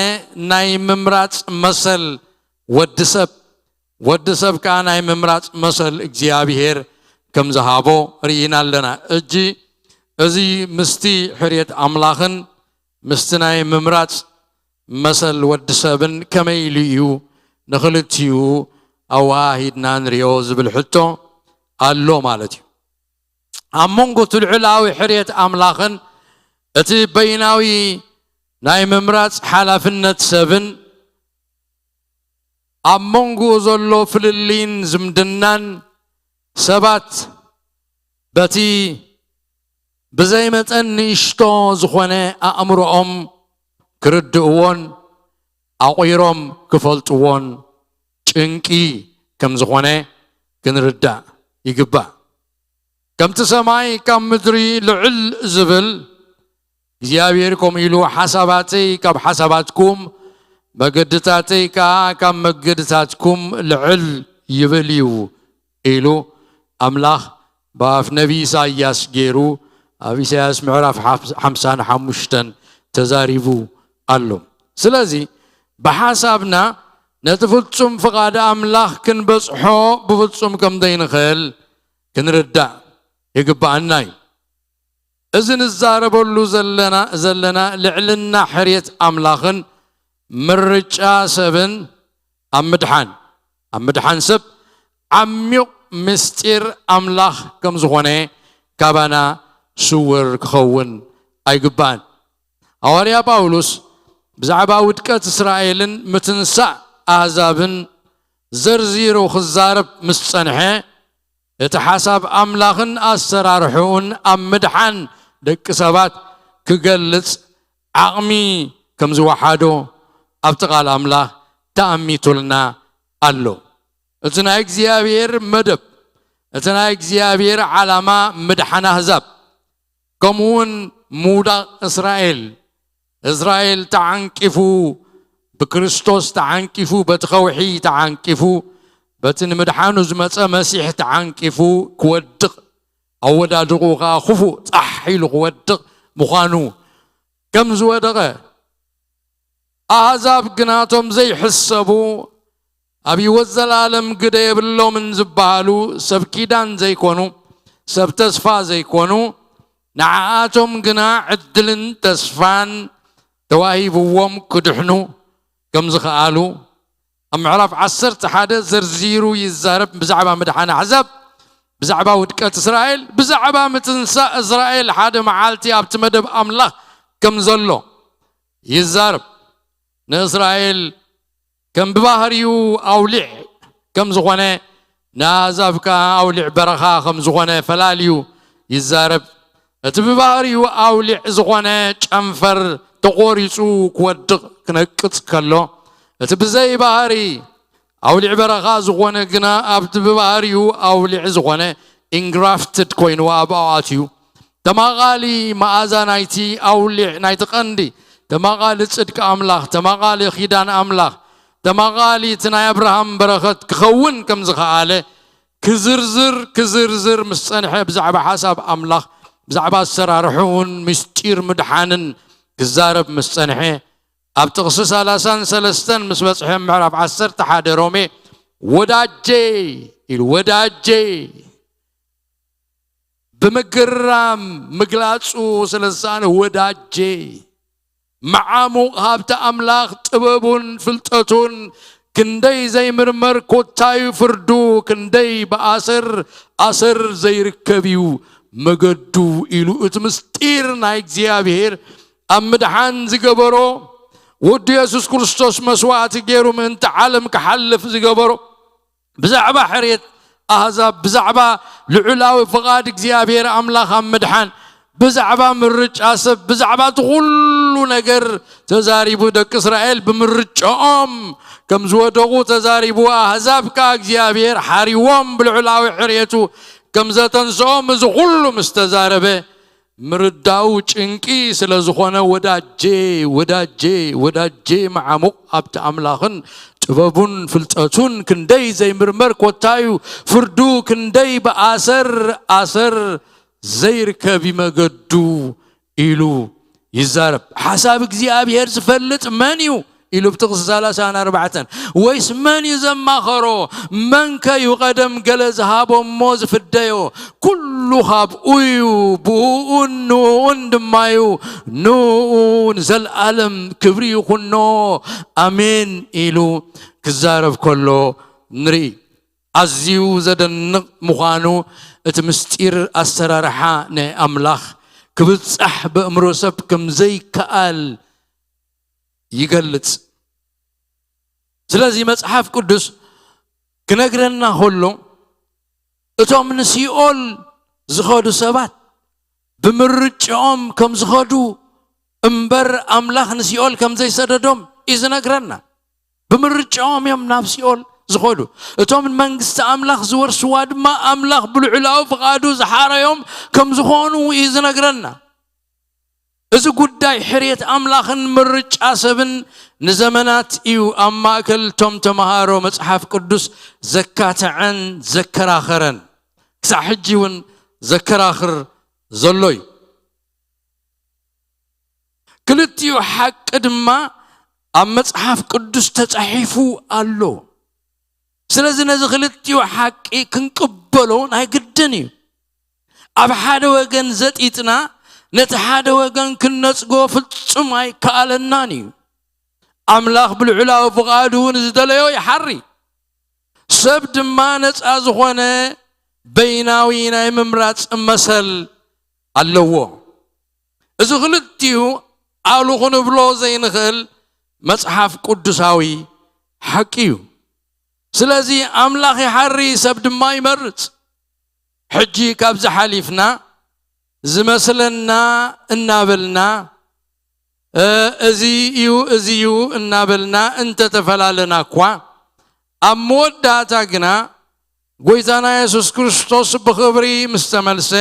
ናይ ምምራጽ መሰል ወዲ ሰብ፣ ወዲ ሰብ ከኣ ናይ ምምራጽ መሰል እግዚኣብሔር ከም ዝሃቦ ርኢና ኣለና። እጂ እዚ ምስቲ ሕርየት ኣምላኽን ምስቲ ናይ ምምራጽ መሰል ወዲ ሰብን ከመይ ኢሉ እዩ ንኽልቲኡ ኣወሃሂድና ንሪኦ ዝብል ሕቶ ኣሎ ማለት እዩ። ኣብ መንጎ እቲ ልዑላዊ ሕርየት ኣምላኽን እቲ በይናዊ ናይ ምምራጽ ሓላፍነት ሰብን ኣብ መንጎኡ ዘሎ ፍልልይን ዝምድናን ሰባት በቲ ብዘይ መጠን ንእሽቶ ዝኾነ ኣእምሮኦም ክርድእዎን ኣቑይሮም ክፈልጥዎን ጭንቂ ከም ዝኾነ ክንርዳእ ይግባእ። ከምቲ ሰማይ ካብ ምድሪ ልዕል ዝብል እግዚኣብሔር ከምኡ ኢሉ ሓሳባተይ ካብ ሓሳባትኩም መገድታተይ ከኣ ካብ መገድታትኩም ልዕል ይብል እዩ ኢሉ ኣምላኽ ብኣፍ ነቢ ኢሳይያስ ገይሩ ኣብ ኢሳይያስ ምዕራፍ ሓምሳን ሓሙሽተን ተዛሪቡ ኣሎ። ስለዚ ብሓሳብና ነቲ ፍጹም ፍቓድ ኣምላኽ ክንበጽሖ ብፍጹም ከም ዘይንኽእል ክንርዳእ ይግብኣና እዩ። እዚ ንዛረበሉ ዘለና ልዕልና ሕርየት ኣምላኽን ምርጫ ሰብን ኣብ ምድሓን ኣብ ምድሓን ሰብ ዓሚቕ ምስጢር ኣምላኽ ከም ዝኾነ ካባና ስውር ክኸውን ኣይግባን። ሃዋርያ ጳውሎስ ብዛዕባ ውድቀት እስራኤልን ምትንሳእ ኣህዛብን ዘርዚሩ ክዛረብ ምስ ጸንሐ፣ እቲ ሓሳብ ኣምላኽን ኣሰራርሕኡን ኣብ ምድሓን ደቂ ሰባት ክገልጽ ዓቕሚ ከም ዝወሓዶ ኣብቲ ቃል ኣምላኽ ተኣሚቱልና ኣሎ። እቲ ናይ እግዚኣብሔር መደብ፣ እቲ ናይ እግዚኣብሔር ዓላማ ምድሓን ኣህዛብ፣ ከምኡውን ምውዳቕ እስራኤል፣ እስራኤል ተዓንቂፉ፣ ብክርስቶስ ተዓንቂፉ፣ በቲ ከውሒ ተዓንቂፉ፣ በቲ ንምድሓኑ ዝመጸ መሲሕ ተዓንቂፉ ክወድቕ፣ ኣወዳድቑ ከኣ ክፉእ ጻሕ ኢሉ ክወድቕ ምዃኑ ከም ዝወደቐ፣ ኣህዛብ ግናቶም ዘይሕሰቡ፣ ኣብ ህይወት ዘላለም ግደ የብሎምን ዝበሃሉ፣ ሰብ ኪዳን ዘይኮኑ፣ ሰብ ተስፋ ዘይኮኑ፣ ንዓኣቶም ግና ዕድልን ተስፋን ተዋሂብዎም ክድሕኑ ከም ዝኸኣሉ ኣብ ምዕራፍ ዓሰርተ ሓደ ዘርዚሩ ይዛረብ። ብዛዕባ ምድሓን ኣሕዛብ፣ ብዛዕባ ውድቀት እስራኤል፣ ብዛዕባ ምትንሳእ እስራኤል ሓደ መዓልቲ ኣብቲ መደብ ኣምላኽ ከም ዘሎ ይዛረብ። ንእስራኤል ከም ብባህሪኡ ኣውሊዕ ከም ዝኾነ፣ ንኣህዛብ ከኣ ኣውሊዕ በረኻ ከም ዝኾነ ፈላልዩ ይዛረብ። እቲ ብባህሪኡ ኣውሊዕ ዝኾነ ጨንፈር ተቖሪጹ ክወድቕ ክነቅጽ ከሎ፣ እቲ ብዘይ ባህሪ ኣውሊዕ በረኻ ዝኾነ ግና ኣብቲ ብባህሪኡ ኣውሊዕ ዝኾነ ኢንግራፍትድ ኮይኑ ኣብ ኣዋት እዩ። ተማቓሊ መኣዛ ናይቲ ኣውሊዕ፣ ናይቲ ቀንዲ ተማቓሊ ጽድቂ ኣምላኽ፣ ተማቓሊ ኪዳን ኣምላኽ፣ ተማቓሊ እቲ ናይ ኣብርሃም በረኸት ክኸውን ከም ዝኸኣለ ክዝርዝር ክዝርዝር ምስ ጸንሐ፣ ብዛዕባ ሓሳብ ኣምላኽ፣ ብዛዕባ ኣሰራርሕኡን ምስጢር ምድሓንን ክዛረብ ምስ ጸንሐ፣ ኣብ ጥቕሲ ሰላሳን ሰለስተን ምስ በጽሐ፣ ምዕራፍ ዓሰርተ ሓደ ሮሜ፣ ወዳጄ ኢሉ፣ ወዳጄ፣ ብምግራም ምግላጹ ስለ ዝሰኣነ፣ ወዳጄ፣ መዓሙቕ ሃብቲ ኣምላኽ ጥበቡን ፍልጠቱን ክንደይ ዘይምርመር፣ ኮታዩ ፍርዱ ክንደይ ብኣሰር ኣሰር ዘይርከብ እዩ መገዱ ኢሉ፣ እቲ ምስጢር ናይ እግዚኣብሔር ኣብ ምድሓን ዝገበሮ፣ ወዱ የሱስ ክርስቶስ መስዋእቲ ገይሩ ምእንቲ ዓለም ክሓልፍ ዝገበሮ፣ ብዛዕባ ሕርየት ኣህዛብ፣ ብዛዕባ ልዑላዊ ፍቓድ እግዚኣብሔር ኣምላኽ ኣብ ምድሓን፣ ብዛዕባ ምርጫ ሰብ፣ ብዛዕባ እቲ ኩሉ ነገር ተዛሪቡ። ደቂ እስራኤል ብምርጫኦም ከም ዝወደቑ ተዛሪቡ። ኣህዛብ ከኣ እግዚኣብሔር ሓሪዎም ብልዑላዊ ሕርየቱ ከም ዘተንስኦም፣ እዚ ኩሉ ምስ ተዛረበ፣ ምርዳኡ ጭንቂ ስለ ዝኾነ፣ ወዳጄ፣ ወዳጄ፣ ወዳጄ፣ መዓሙቕ ኣብቲ ኣምላኽን ጥበቡን ፍልጠቱን ክንደይ ዘይምርመር፣ ኮታዩ ፍርዱ ክንደይ ብኣሰር ኣሰር ዘይርከብ እዩ መገዱ ኢሉ ይዛረብ። ሓሳብ እግዚኣብሔር ዝፈልጥ መን እዩ? ኢሉ ብጥቕሲ ሰላሳን ኣርባዕተን። ወይስ መን እዩ ዘማኸሮ? መንከ እዩ ቀደም ገለ ዝሃቦ እሞ ዝፍደዮ? ኩሉ ካብኡ እዩ፣ ብእኡን ንእኡን ድማ እዩ። ንእኡ ንዘለኣለም ክብሪ ይኹኖ። ኣሜን ኢሉ ክዛረብ ከሎ ንርኢ። ኣዝዩ ዘደንቕ ምዃኑ፣ እቲ ምስጢር ኣሰራርሓ ናይ ኣምላኽ ክብጻሕ በእምሮ ሰብ ከም ዘይከኣል ይገልጽ። ስለዚ መጽሓፍ ቅዱስ ክነግረና ከሎ፣ እቶም ንሲኦል ዝኸዱ ሰባት ብምርጭኦም ከም ዝኸዱ እምበር፣ ኣምላኽ ንሲኦል ከም ዘይሰደዶም እዩ ዝነግረና። ብምርጭኦም እዮም ናብ ሲኦል ዝኸዱ። እቶም መንግስቲ ኣምላኽ ዝወርስዋ ድማ፣ ኣምላኽ ብልዑላዊ ፍቓዱ ዝሓረዮም ከም ዝኾኑ እዩ ዝነግረና። እዚ ጉዳይ ሕርየት ኣምላኽን ምርጫ ሰብን ንዘመናት እዩ ኣብ ማእከል እቶም ተመሃሮ መጽሓፍ ቅዱስ ዘካተዐን ዘከራኸረን። ክሳዕ ሕጂ እውን ዘከራኽር ዘሎ እዩ። ክልቲኡ ሓቂ ድማ ኣብ መጽሓፍ ቅዱስ ተጻሒፉ ኣሎ። ስለዚ ነዚ ክልቲኡ ሓቂ ክንቅበሎ ናይ ግድን እዩ። ኣብ ሓደ ወገን ዘጢጥና ነቲ ሓደ ወገን ክንነጽጎ ፍጹም ኣይከኣለናን እዩ። ኣምላኽ ብልዑላዊ ፍቓዱ ንዝደለዮ ይሓሪ። ሰብ ድማ ነጻ ዝኾነ በይናዊ ናይ ምምራጽ መሰል ኣለዎ። እዚ ክልቲኡ ኣሉ ክንብሎ ዘይንኽእል መጽሓፍ ቅዱሳዊ ሓቂ እዩ። ስለዚ ኣምላኽ ይሓሪ፣ ሰብ ድማ ይመርጽ። ሕጂ ካብዚ ሓሊፍና ዝመስለና እናበልና፣ እ፣ እዚ እዩ፣ እዚ እዩ እናበልና እንተተፈላለና እኳ፣ ኣብ መወዳእታ ግና ጎይታና የሱስ ክርስቶስ ብኽብሪ ምስ ተመልሰ፣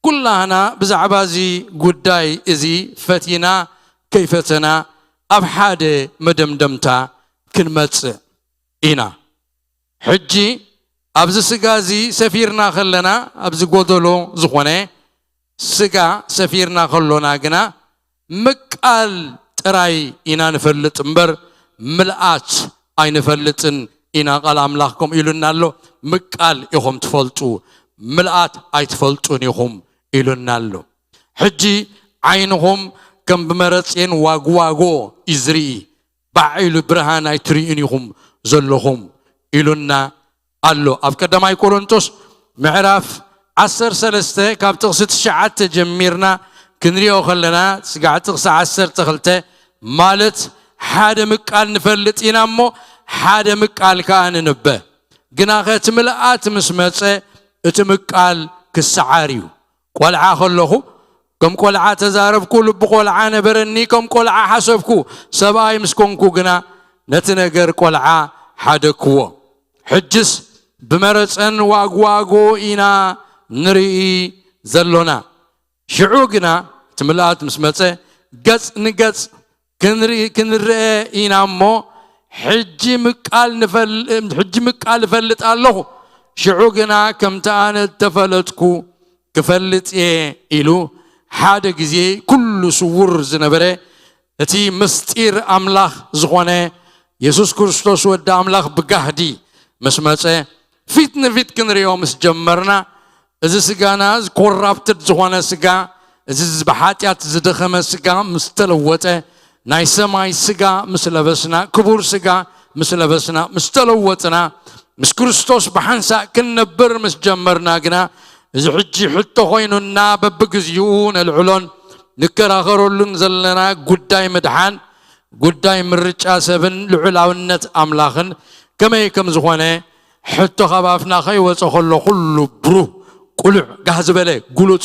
ኩላህና ብዛዕባ እዚ ጉዳይ እዚ ፈቲና ከይፈተና ኣብ ሓደ መደምደምታ ክንመጽእ ኢና። ሕጂ ኣብዚ ስጋ እዚ ሰፊርና ከለና፣ ኣብዚ ጎደሎ ዝኾነ ስጋ ሰፊርና ከሎና ግና፣ ምቃል ጥራይ ኢና ንፈልጥ እምበር ምልኣት ኣይንፈልጥን ኢና። ቃል ኣምላኽ ከምኡ ኢሉና ኣሎ፣ "ምቃል ኢኹም ትፈልጡ፣ ምልኣት ኣይትፈልጡን ኢኹም" ኢሉና ኣሎ። ሕጂ ዓይንኹም ከም ብመረጼን ዋግዋጎ እዩ ዝርኢ፣ ባዕ ኢሉ ብርሃን ኣይትርእዩን ኢኹም ዘለኹም ኢሉና ኣሎ። ኣብ ቀዳማይ ቆሮንቶስ ምዕራፍ ዓሰርተ ሰለስተ ካብ ጥቕሲ ትሽዓተ ጀሚርና ክንሪኦ ከለና፣ ስጋዕ ጥቕሲ ዓሰርተ ክልተ ማለት፣ ሓደ ምቃል ንፈልጥ ኢና እሞ ሓደ ምቃል ከኣ ንንበ፣ ግናኸ እቲ ምልኣት ምስ መጸ እቲ ምቃል ክሰዓር እዩ። ቆልዓ ከለኹ ከም ቆልዓ ተዛረብኩ፣ ልቢ ቆልዓ ነበረኒ፣ ከም ቆልዓ ሓሰብኩ። ሰብኣይ ምስ ኮንኩ ግና ነቲ ነገር ቆልዓ ሓደግክዎ። ሕጅስ ብመረጸን ዋግዋጎ ኢና ንርኢ ዘሎና። ሽዑ ግና እቲ ምልኣት ምስ መጸ፣ ገጽ ንገጽ ክንርኢ፣ ክንርአ ኢና እሞ፣ ሕጂ ምቃል ንፈል-፣ ሕጂ ምቃል እፈልጥ ኣለኹ፣ ሽዑ ግና ከምቲ ኣነ እተፈለጥኩ ክፈልጥ እየ ኢሉ፣ ሓደ ግዜ ኩሉ ስዉር ዝነበረ እቲ ምስጢር ኣምላኽ ዝኾነ የሱስ ክርስቶስ ወዲ ኣምላኽ ብጋህዲ ምስ መጸ፣ ፊት ንፊት ክንሪኦ ምስ ጀመርና፣ እዚ ስጋና፣ እዚ ኮራፕትድ ዝኾነ ስጋ፣ እዚ ብሓጢኣት ዝደኸመ ስጋ ምስ ተለወጠ፣ ናይ ሰማይ ስጋ ምስ ለበስና፣ ክቡር ስጋ ምስ ለበስና፣ ምስ ተለወጥና፣ ምስ ክርስቶስ ብሓንሳእ ክንነብር ምስ ጀመርና ግና፣ እዚ ሕጂ ሕቶ ኮይኑና በብግዚኡ ነልዕሎን ንከራኸረሉን ዘለና ጉዳይ ምድሓን፣ ጉዳይ ምርጫ ሰብን ልዑላውነት ኣምላኽን ከመይ ከም ዝኾነ ሕቶ ካብ ኣፍና ከይወጸ ከሎ ኩሉ ብሩህ፣ ቁሉዕ፣ ጋህ ዝበለ፣ ግሉጽ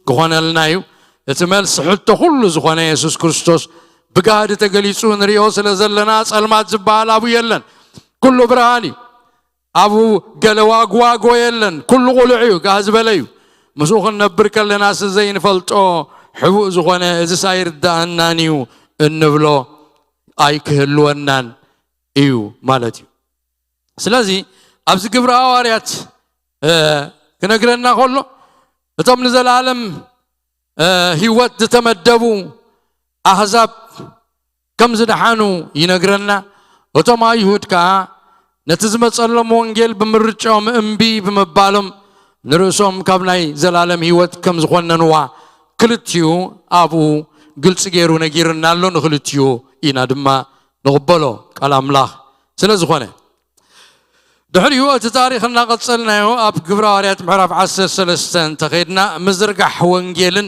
ክኾነልና እዩ። እቲ መልሲ ሕቶ ኩሉ ዝኾነ የሱስ ክርስቶስ ብጋህዲ ተገሊጹ ንሪኦ ስለ ዘለና፣ ጸልማት ዝበሃል ኣብኡ የለን። ኩሉ ብርሃን እዩ። ኣብኡ ገለ ዋግዋጎ የለን። ኩሉ ቁሉዕ እዩ፣ ጋህ ዝበለ እዩ። ምስኡ ክንነብር ከለናስ ዘይንፈልጦ ሕቡእ ዝኾነ፣ እዚስ ኣይርድኣናን እዩ እንብሎ ኣይክህልወናን እዩ ማለት እዩ። ስለዚ ኣብዚ ግብሪ ሃዋርያት፣ እ፣ ክነግረና ከሎ፣ እቶም ንዘለኣለም፣ እ፣ ህይወት ዝተመደቡ ኣህዛብ ከም ዝደሓኑ ይነግረና። እቶም ኣይሁድ ከኣ ነቲ ዝመጸሎም ወንጌል ብምርጫኦም እምቢ ብምባሎም ንርእሶም ካብ ናይ ዘላለም ህይወት ከም ዝኾነንዋ ክልቲኡ ኣብኡ ግልጺ ገይሩ ነጊርና ኣሎ። ንክልቲኡ ኢና ድማ ንቕበሎ ቃል ኣምላኽ ስለ ዝኾነ። ድሕሪኡ እቲ ታሪኽ እናቐጸልናዮ ኣብ ግብረ ሃዋርያት ምዕራፍ ዓሰርተ ሰለስተ እንተኸይድና ምዝርጋሕ ወንጌልን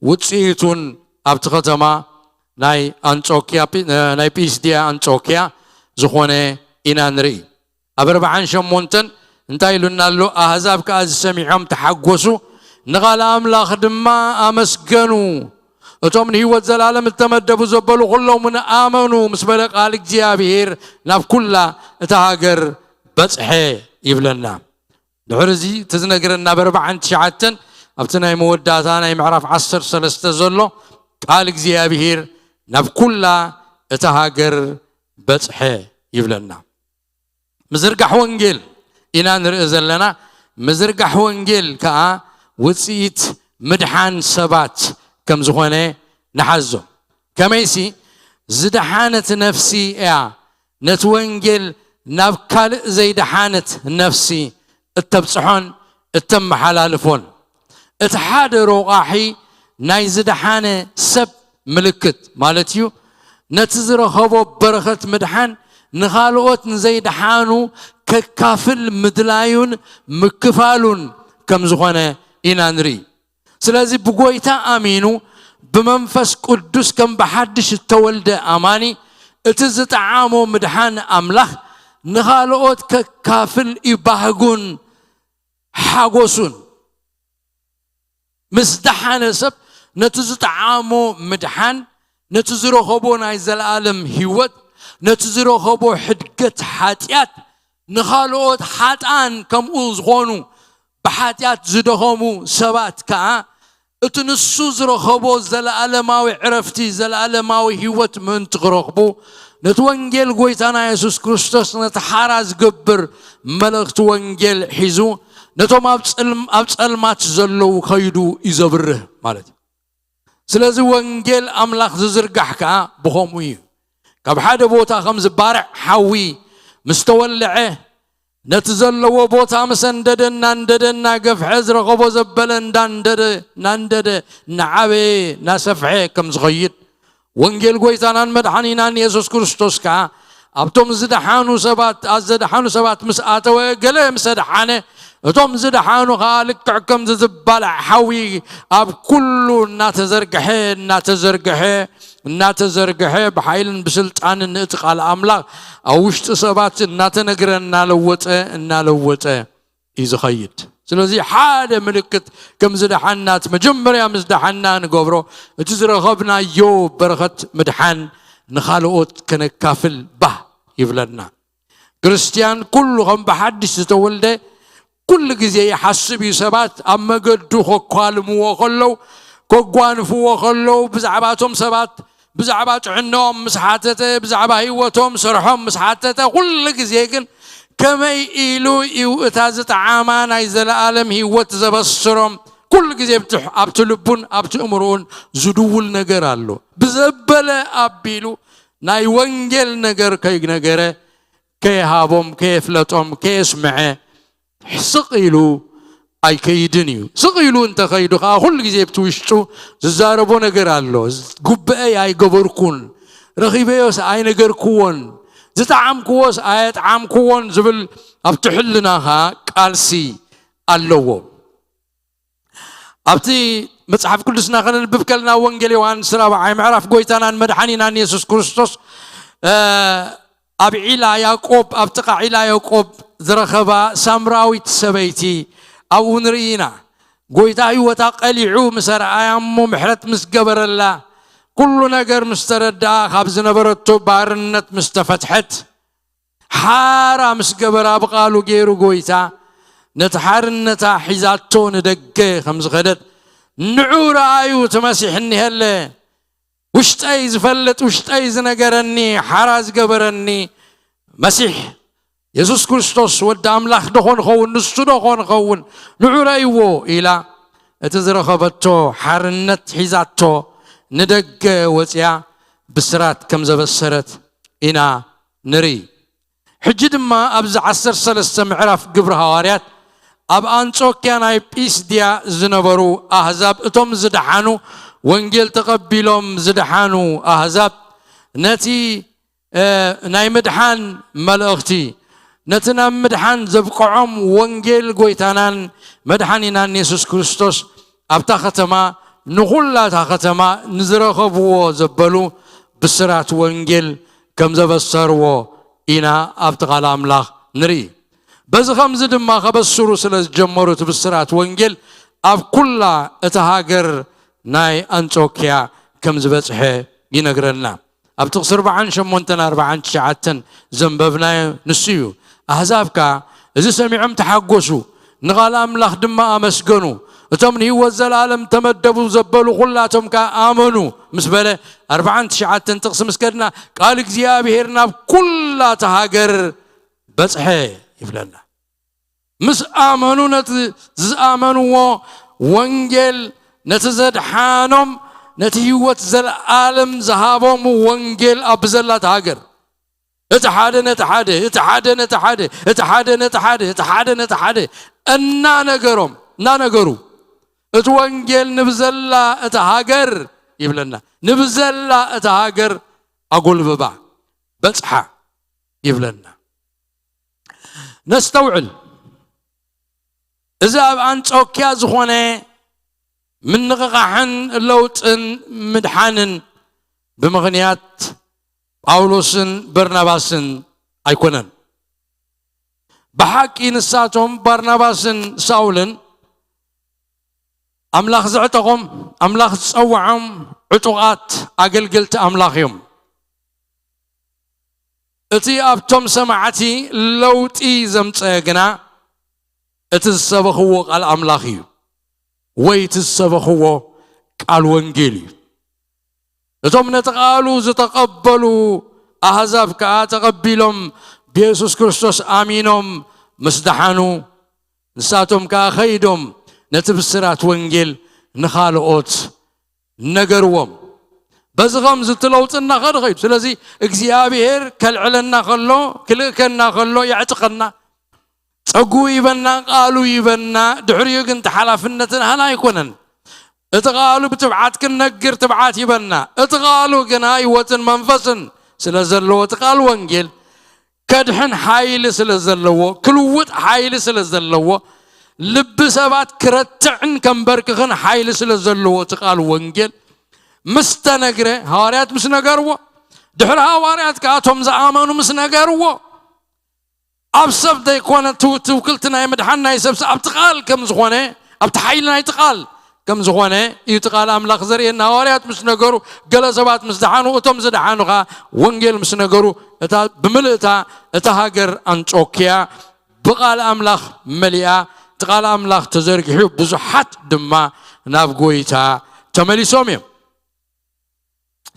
ውጽኢቱን ኣብቲ ከተማ ናይ ኣንጾክያ፣ ጲ-፣ ናይ ጲስድያ ኣንጾክያ ዝኾነ ኢና ንርኢ። ኣብ ኣርብዓን ሸሞንተን እንታይ ኢሉና ኣሎ? ኣህዛብ ከኣ እዚ ሰሚዖም ተሓጎሱ፣ ንቓል ኣምላኽ ድማ ኣመስገኑ። እቶም ንህይወት ዘላለም እተመደቡ ዘበሉ ኩሎም እውን ኣመኑ ምስ በለ ቃል እግዚኣብሔር ናብ ኩላ እታ ሃገር በጽሐ ይብለና። ድሕሪ እዚ እቲ ዝነግረና ኣብ ኣርብዓን ትሽዓተን ኣብቲ ናይ መወዳእታ ናይ ምዕራፍ ዓሰርተ ሰለስተ ዘሎ ቃል እግዚኣብሔር ናብ ኩላ እታ ሃገር በጽሐ ይብለና። ምዝርጋሕ ወንጌል ኢና ንርኢ ዘለና። ምዝርጋሕ ወንጌል ከኣ ውጽኢት ምድሓን ሰባት ከም ዝኾነ ንሓዞ። ከመይሲ ዝደሓነት ነፍሲ እያ ነቲ ወንጌል ናብ ካልእ ዘይደሓነት ነፍሲ እተብጽሖን እተመሓላልፎን። እቲ ሓደ ሮቓሒ ናይ ዝደሓነ ሰብ ምልክት ማለት እዩ። ነቲ ዝረኸቦ በረኸት ምድሓን ንኻልኦት ንዘይደሓኑ ከካፍል ምድላዩን ምክፋሉን ከም ዝኾነ ኢና ንርኢ። ስለዚ ብጎይታ ኣሚኑ ብመንፈስ ቅዱስ ከም ብሓድሽ እተወልደ ኣማኒ እቲ ዝጠዓሞ ምድሓን ኣምላኽ ንኻልኦት ከካፍል እዩ ባህጉን ሓጎሱን። ምስ ደሓነ ሰብ ነቲ ዝጠዓሞ ምድሓን፣ ነቲ ዝረኸቦ ናይ ዘለኣለም ህይወት፣ ነቲ ዝረኸቦ ሕድገት ሓጢኣት፣ ንኻልኦት ሓጥኣን ከምኡ ዝኾኑ ብሓጢኣት ዝደኸሙ ሰባት ከኣ እቲ ንሱ ዝረኸቦ ዘለኣለማዊ ዕረፍቲ፣ ዘለኣለማዊ ህይወት ምእንቲ ክረኽቡ፣ ነቲ ወንጌል ጎይታና የሱስ ክርስቶስ ነቲ ሓራ ዝገብር መልእኽቲ ወንጌል ሒዙ ነቶም ኣብ ጽልም-፣ ኣብ ጸልማት ዘለዉ ከይዱ እዩ ዘብርህ ማለት እዩ። ስለዚ ወንጌል ኣምላኽ ዝዝርጋሕ ከኣ ብኸምኡ እዩ። ካብ ሓደ ቦታ ከም ዝባርዕ ሓዊ ምስ ተወልዐ፣ ነቲ ዘለዎ ቦታ ምስ ኣንደደ፣ እናንደደ፣ እናገፍሐ፣ ዝረኸቦ ዘበለ እንዳንደደ፣ እናንደደ፣ እናዓበየ፣ እናሰፍሐ ከም ዝኸይድ፣ ወንጌል ጎይታናን መድሓኒናን የሱስ ክርስቶስ ከኣ ኣብቶም ዝደሓኑ ሰባት፣ ኣብ ዘድሓኑ ሰባት ምስ ኣተወ፣ ገለ ምስ ኣድሓነ፣ እቶም ዝደሓኑ ከኣ ልክዕ ከምዚ ዝባላዕ ሓዊ ኣብ ኩሉ እናተዘርግሐ፣ እናተዘርግሐ፣ እናተዘርግሐ፣ ብሓይልን ብስልጣንን እቲ ቃል ኣምላኽ ኣብ ውሽጢ ሰባት እናተነግረ፣ እናለወጠ፣ እናለወጠ እዩ ዝኸይድ። ስለዚ ሓደ ምልክት ከም ዝደሓና፣ እቲ መጀመርያ ምስ ደሓና ንገብሮ፣ እቲ ዝረኸብናዮ በረኸት ምድሓን ንኻልኦት ከነካፍል ባህ ይብለና። ክርስትያን ኩሉ ከም ብሓድሽ ዝተወልደ ኩሉ ግዜ ይሓስብ እዩ። ሰባት ኣብ መገዱ ከኳልምዎ ከለዉ፣ ከጓንፍዎ ከለዉ፣ ብዛዕባ እቶም ሰባት፣ ብዛዕባ ጥዕናኦም ምስ ሓተተ፣ ብዛዕባ ህይወቶም፣ ስርሖም ምስ ሓተተ፣ ኩሉ ግዜ ግን ከመይ ኢሉ እዩ እታ ዝጠዓማ ናይ ዘለኣለም ህይወት ዘበስሮም? ኩሉ ግዜ ኣብቲ፣ ኣብቲ ልቡን ኣብቲ እምርኡን ዝድውል ነገር ኣሎ። ብዘበለ ኣቢሉ ናይ ወንጌል ነገር ከይነገረ፣ ከየሃቦም፣ ከየፍለጦም፣ ከየስምዐ ስቕ ኢሉ ኣይከይድን እዩ። ስቕ ኢሉ እንተኸይዱ ከኣ ኩሉ ግዜ ኣብቲ ውሽጡ ዝዛረቦ ነገር ኣሎ። ጉብአይ ኣይገበርኩን፣ ረኺበዮስ ኣይነገርክዎን፣ ዝጠዓምክዎስ ኣየጥዓምክዎን ዝብል ኣብቲ ሕልና ከኣ ቃልሲ ኣለዎ። ኣብቲ መጽሓፍ ቅዱስና ከነንብብ ከለና ወንጌል ዮሃንስ ራብዓይ ምዕራፍ ጎይታናን መድሓኒናን የሱስ ክርስቶስ፣ እ፣ ኣብ ዒላ ያዕቆብ፣ ኣብ ጥቓ ዒላ ያዕቆብ ዝረኸባ ሳምራዊት ሰበይቲ ኣብኡ ንርኢ ኢና። ጎይታ ህይወታ ቀሊዑ ምስ ኣርኣያ እሞ ምሕረት ምስ ገበረላ፣ ኩሉ ነገር ምስ ተረድኣ፣ ካብ ዝነበረቶ ባርነት ምስ ተፈትሐት፣ ሓራ ምስ ገበራ ብቓሉ ገይሩ ጎይታ ነቲ ሓርነታ ሒዛቶ ንደገ ከም ዝኸደት፣ ንዑ ረኣዩ እቲ መሲሕ እኒሀለ፣ ውሽጠይ ዝፈልጥ፣ ውሽጠይ ዝነገረኒ፣ ሓራ ዝገበረኒ መሲሕ የሱስ ክርስቶስ ወዲ ኣምላኽ ዶ ኾን ኸውን፣ ንሱ ዶ ኾን ኸውን፣ ንዑ ረእይዎ ኢላ እቲ ዝረኸበቶ ሓርነት ሒዛቶ ንደገ ወፅያ ብስራት ከም ዘበሰረት ኢና ንርኢ። ሕጂ ድማ ኣብዚ ዓሰርተ ሰለስተ ምዕራፍ ግብሪ ሃዋርያት ኣብ ኣንጾክያ ናይ ጲስድያ ዝነበሩ ኣህዛብ፣ እቶም ዝደሓኑ፣ ወንጌል ተቐቢሎም ዝደሓኑ ኣህዛብ፣ ነቲ፣ እ፣ ናይ ምድሓን መልእኽቲ፣ ነቲ ናብ ምድሓን ዘብቅዖም ወንጌል ጎይታናን መድሓኒናን የሱስ ክርስቶስ ኣብታ ከተማ፣ ንኹላ እታ ከተማ ንዝረኸብዎ ዘበሉ ብስራት ወንጌል ከም ዘበሰርዎ ኢና ኣብቲ ቃል ኣምላኽ ንርኢ። በዚ ኸምዚ ድማ ከበስሩ ስለ ዝጀመሩ፣ እቲ ብስራት ወንጌል ኣብ ኩላ እታ ሃገር ናይ ኣንጾክያ ከም ዝበጽሐ ይነግረና። ኣብ ጥቕሲ ኣርባዓን ሸሞንተን ኣርባዓን ትሽዓተን ዘንበብናዮ ንሱ እዩ። ኣህዛብ ከኣ እዚ ሰሚዖም ተሓጎሱ፣ ንቓል ኣምላኽ ድማ ኣመስገኑ። እቶም ንህይወት ዘለኣለም ተመደቡ ዘበሉ ኹላቶም ከኣ ኣመኑ ምስ በለ፣ ኣርባዓን ትሽዓተን ጥቕሲ ምስ ከድና፣ ቃል እግዚኣብሄር ናብ ኩላ እታ ሃገር በጽሐ ይብለና። ምስ ኣመኑ፣ ነቲ ዝኣመንዎ ወንጌል፣ ነቲ ዘድሓኖም፣ ነቲ ህይወት ዘለኣለም ዝሃቦም ወንጌል ኣብ ዘላ እታ ሃገር፣ እቲ ሓደ ነቲ ሓደ፣ እቲ ሓደ ነቲ ሓደ፣ እቲ ሓደ ነቲ ሓደ፣ እቲ ሓደ ነቲ ሓደ እናነገሮም፣ እናነገሩ፣ እቲ ወንጌል ንብዘላ እታ ሃገር ይብለና፣ ንብዘላ እታ ሃገር ኣጎልብባ፣ በጽሓ። ይብለና። ነስተውዕል። እዚ ኣብ ኣንጾኪያ ዝኾነ ምንቕቓሕን ለውጥን ምድሓንን ብምኽንያት ጳውሎስን በርናባስን ኣይኮነን። ብሓቂ ንሳቶም፣ ባርናባስን ሳውልን፣ ኣምላኽ ዘዕጠቖም፣ ኣምላኽ ዝጸውዖም ዕጡቓት ኣገልገልቲ ኣምላኽ እዮም። እቲ ኣብቶም ሰማዕቲ ለውጢ ዘምጸ ግና እቲ ዝሰበኽዎ ቃል ኣምላኽ እዩ፣ ወይ እቲ ዝሰበኽዎ ቃል ወንጌል እዩ። እቶም ነቲ ቃሉ ዝተቐበሉ ኣህዛብ ከኣ ተቐቢሎም ብየሱስ ክርስቶስ ኣሚኖም ምስ ደሓኑ፣ ንሳቶም ከኣ ኸይዶም ነቲ ብስራት ወንጌል ንኻልኦት ነገርዎም። በዚ ኸምዚ እቲ ለውጢ እናኸደ ኸይዱ። ስለዚ እግዚኣብሔር ከልዕለና ከሎ፣ ክልእከና ከሎ የዕጥቐና። ጸጉኡ ይበና፣ ቃሉ ይበና፣ ድሕሪኡ ግን እቲ ሓላፍነት ናህና ኣይኮነን። እቲ ቃሉ ብትብዓት ክንነግር ትብዓት ይበና። እቲ ቃሉ ግና ህይወትን መንፈስን ስለ ዘለዎ፣ እቲ ቃል ወንጌል ከድሕን ሓይሊ ስለ ዘለዎ፣ ክልውጥ ሓይሊ ስለ ዘለዎ፣ ልቢ ሰባት ክረትዕን ከንበርክኽን ሓይሊ ስለ ዘለዎ፣ እቲ ቃል ወንጌል ምስ ተነግረ፣ ሃዋርያት ምስ ነገርዎ፣ ድሕሪ ሃዋርያት ከኣ እቶም ዝኣመኑ ምስ ነገርዎ፣ ኣብ ሰብ ዘይኮነ ትው-፣ ትውክልቲ ናይ ምድሓን ናይ ሰብሲ ኣብቲ ቃል ከም ዝኾነ፣ ኣብቲ ሓይሊ ናይቲ ቃል ከም ዝኾነ እዩ እቲ ቃል ኣምላኽ ዘርእየና። ሃዋርያት ምስ ነገሩ፣ ገለ ሰባት ምስ ደሓኑ፣ እቶም ዝደሓኑ ኸኣ ወንጌል ምስ ነገሩ፣ እታ ብምልእታ እታ ሃገር ኣንጾክያ ብቓል ኣምላኽ መሊኣ፣ እቲ ቃል ኣምላኽ ተዘርጊሑ፣ ብዙሓት ድማ ናብ ጐይታ ተመሊሶም እዮም።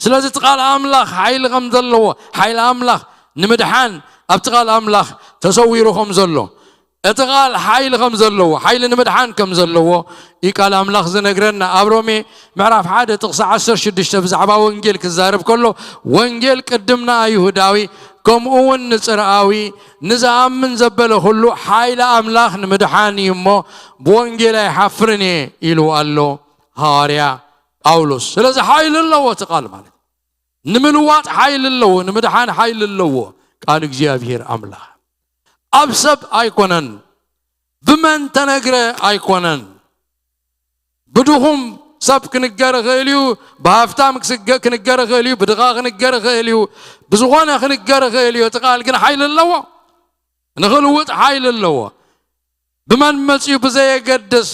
ስለዚ እቲ ቃል ኣምላኽ ሓይሊ ከም ዘለዎ፣ ሓይሊ ኣምላኽ ንምድሓን ኣብቲ ቃል ኣምላኽ ተሰዊሩ ከም ዘሎ፣ እቲ ቃል ሓይሊ ከም ዘለዎ፣ ሓይሊ ንምድሓን ከም ዘለዎ እዩ ቃል ኣምላኽ ዝነግረና። ኣብ ሮሜ ምዕራፍ ሓደ ጥቕሲ ዓሰርተ ሽዱሽተ ብዛዕባ ወንጌል ክዛረብ ከሎ፣ ወንጌል ቅድም ንኣይሁዳዊ ከምኡ እውን ንጽርኣዊ፣ ንዝኣምን ዘበለ ኩሉ ሓይሊ ኣምላኽ ንምድሓን እዩ እሞ፣ ብወንጌል ኣይሓፍርን እየ ኢሉ ኣሎ ሃዋርያ ጳውሎስ። ስለዚ ሓይሊ ኣለዎ እቲ ቃል ማለት፣ ንምልዋጥ ሓይሊ ኣለዎ፣ ንምድሓን ሓይሊ ኣለዎ። ቃል እግዚኣብሔር ኣምላኽ ኣብ ሰብ ኣይኮነን፣ ብመን ተነግረ ኣይኮነን። ብድኹም ሰብ ክንገር ይኽእል እዩ፣ ብሃፍታም ክስገ-፣ ክንገር ይኽእል እዩ፣ ብድኻ ክንገር ይኽእል እዩ፣ ብዝኾነ ክንገር ይኽእል እዩ። እቲ ቃል ግን ሓይሊ ኣለዎ፣ ንኽልውጥ ሓይሊ ኣለዎ። ብመን መጺኡ ብዘየገድስ፣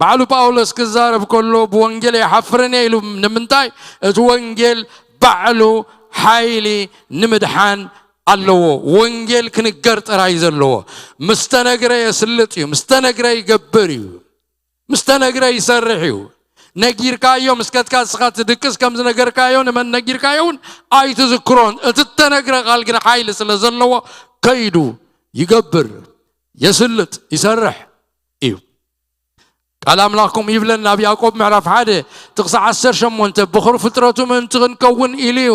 ባዕሉ ጳውሎስ ክዛረብ ከሎ፣ "ብወንጌል ኣይሓፍርን እየ" ኢሉ። ንምንታይ? እቲ ወንጌል ባዕሉ ሓይሊ ንምድሓን ኣለዎ። ወንጌል ክንገር ጥራይ ዘለዎ። ምስ ተነግረ የስልጥ እዩ፣ ምስ ተነግረ ይገብር እዩ፣ ምስ ተነግረ ይሰርሕ እዩ። ነጊርካዮ፣ ምስ ከድካ ንስኻ ትድቅስ ከም ዝነገርካዮ፣ ንመን ነጊርካዮ እውን ኣይትዝክሮን። እቲ እተነግረ ቃል ግን ሓይሊ ስለ ዘለዎ፣ ከይዱ ይገብር፣ የስልጥ፣ ይሰርሕ እዩ። ቃል ኣምላኽኩም ይብለና ኣብ ያዕቆብ ምዕራፍ ሓደ ጥቕሲ ዓሰርተ ሸሞንተ፣ "በኹሪ ፍጥረቱ ምእንቲ ክንከውን ኢሉ እዩ፣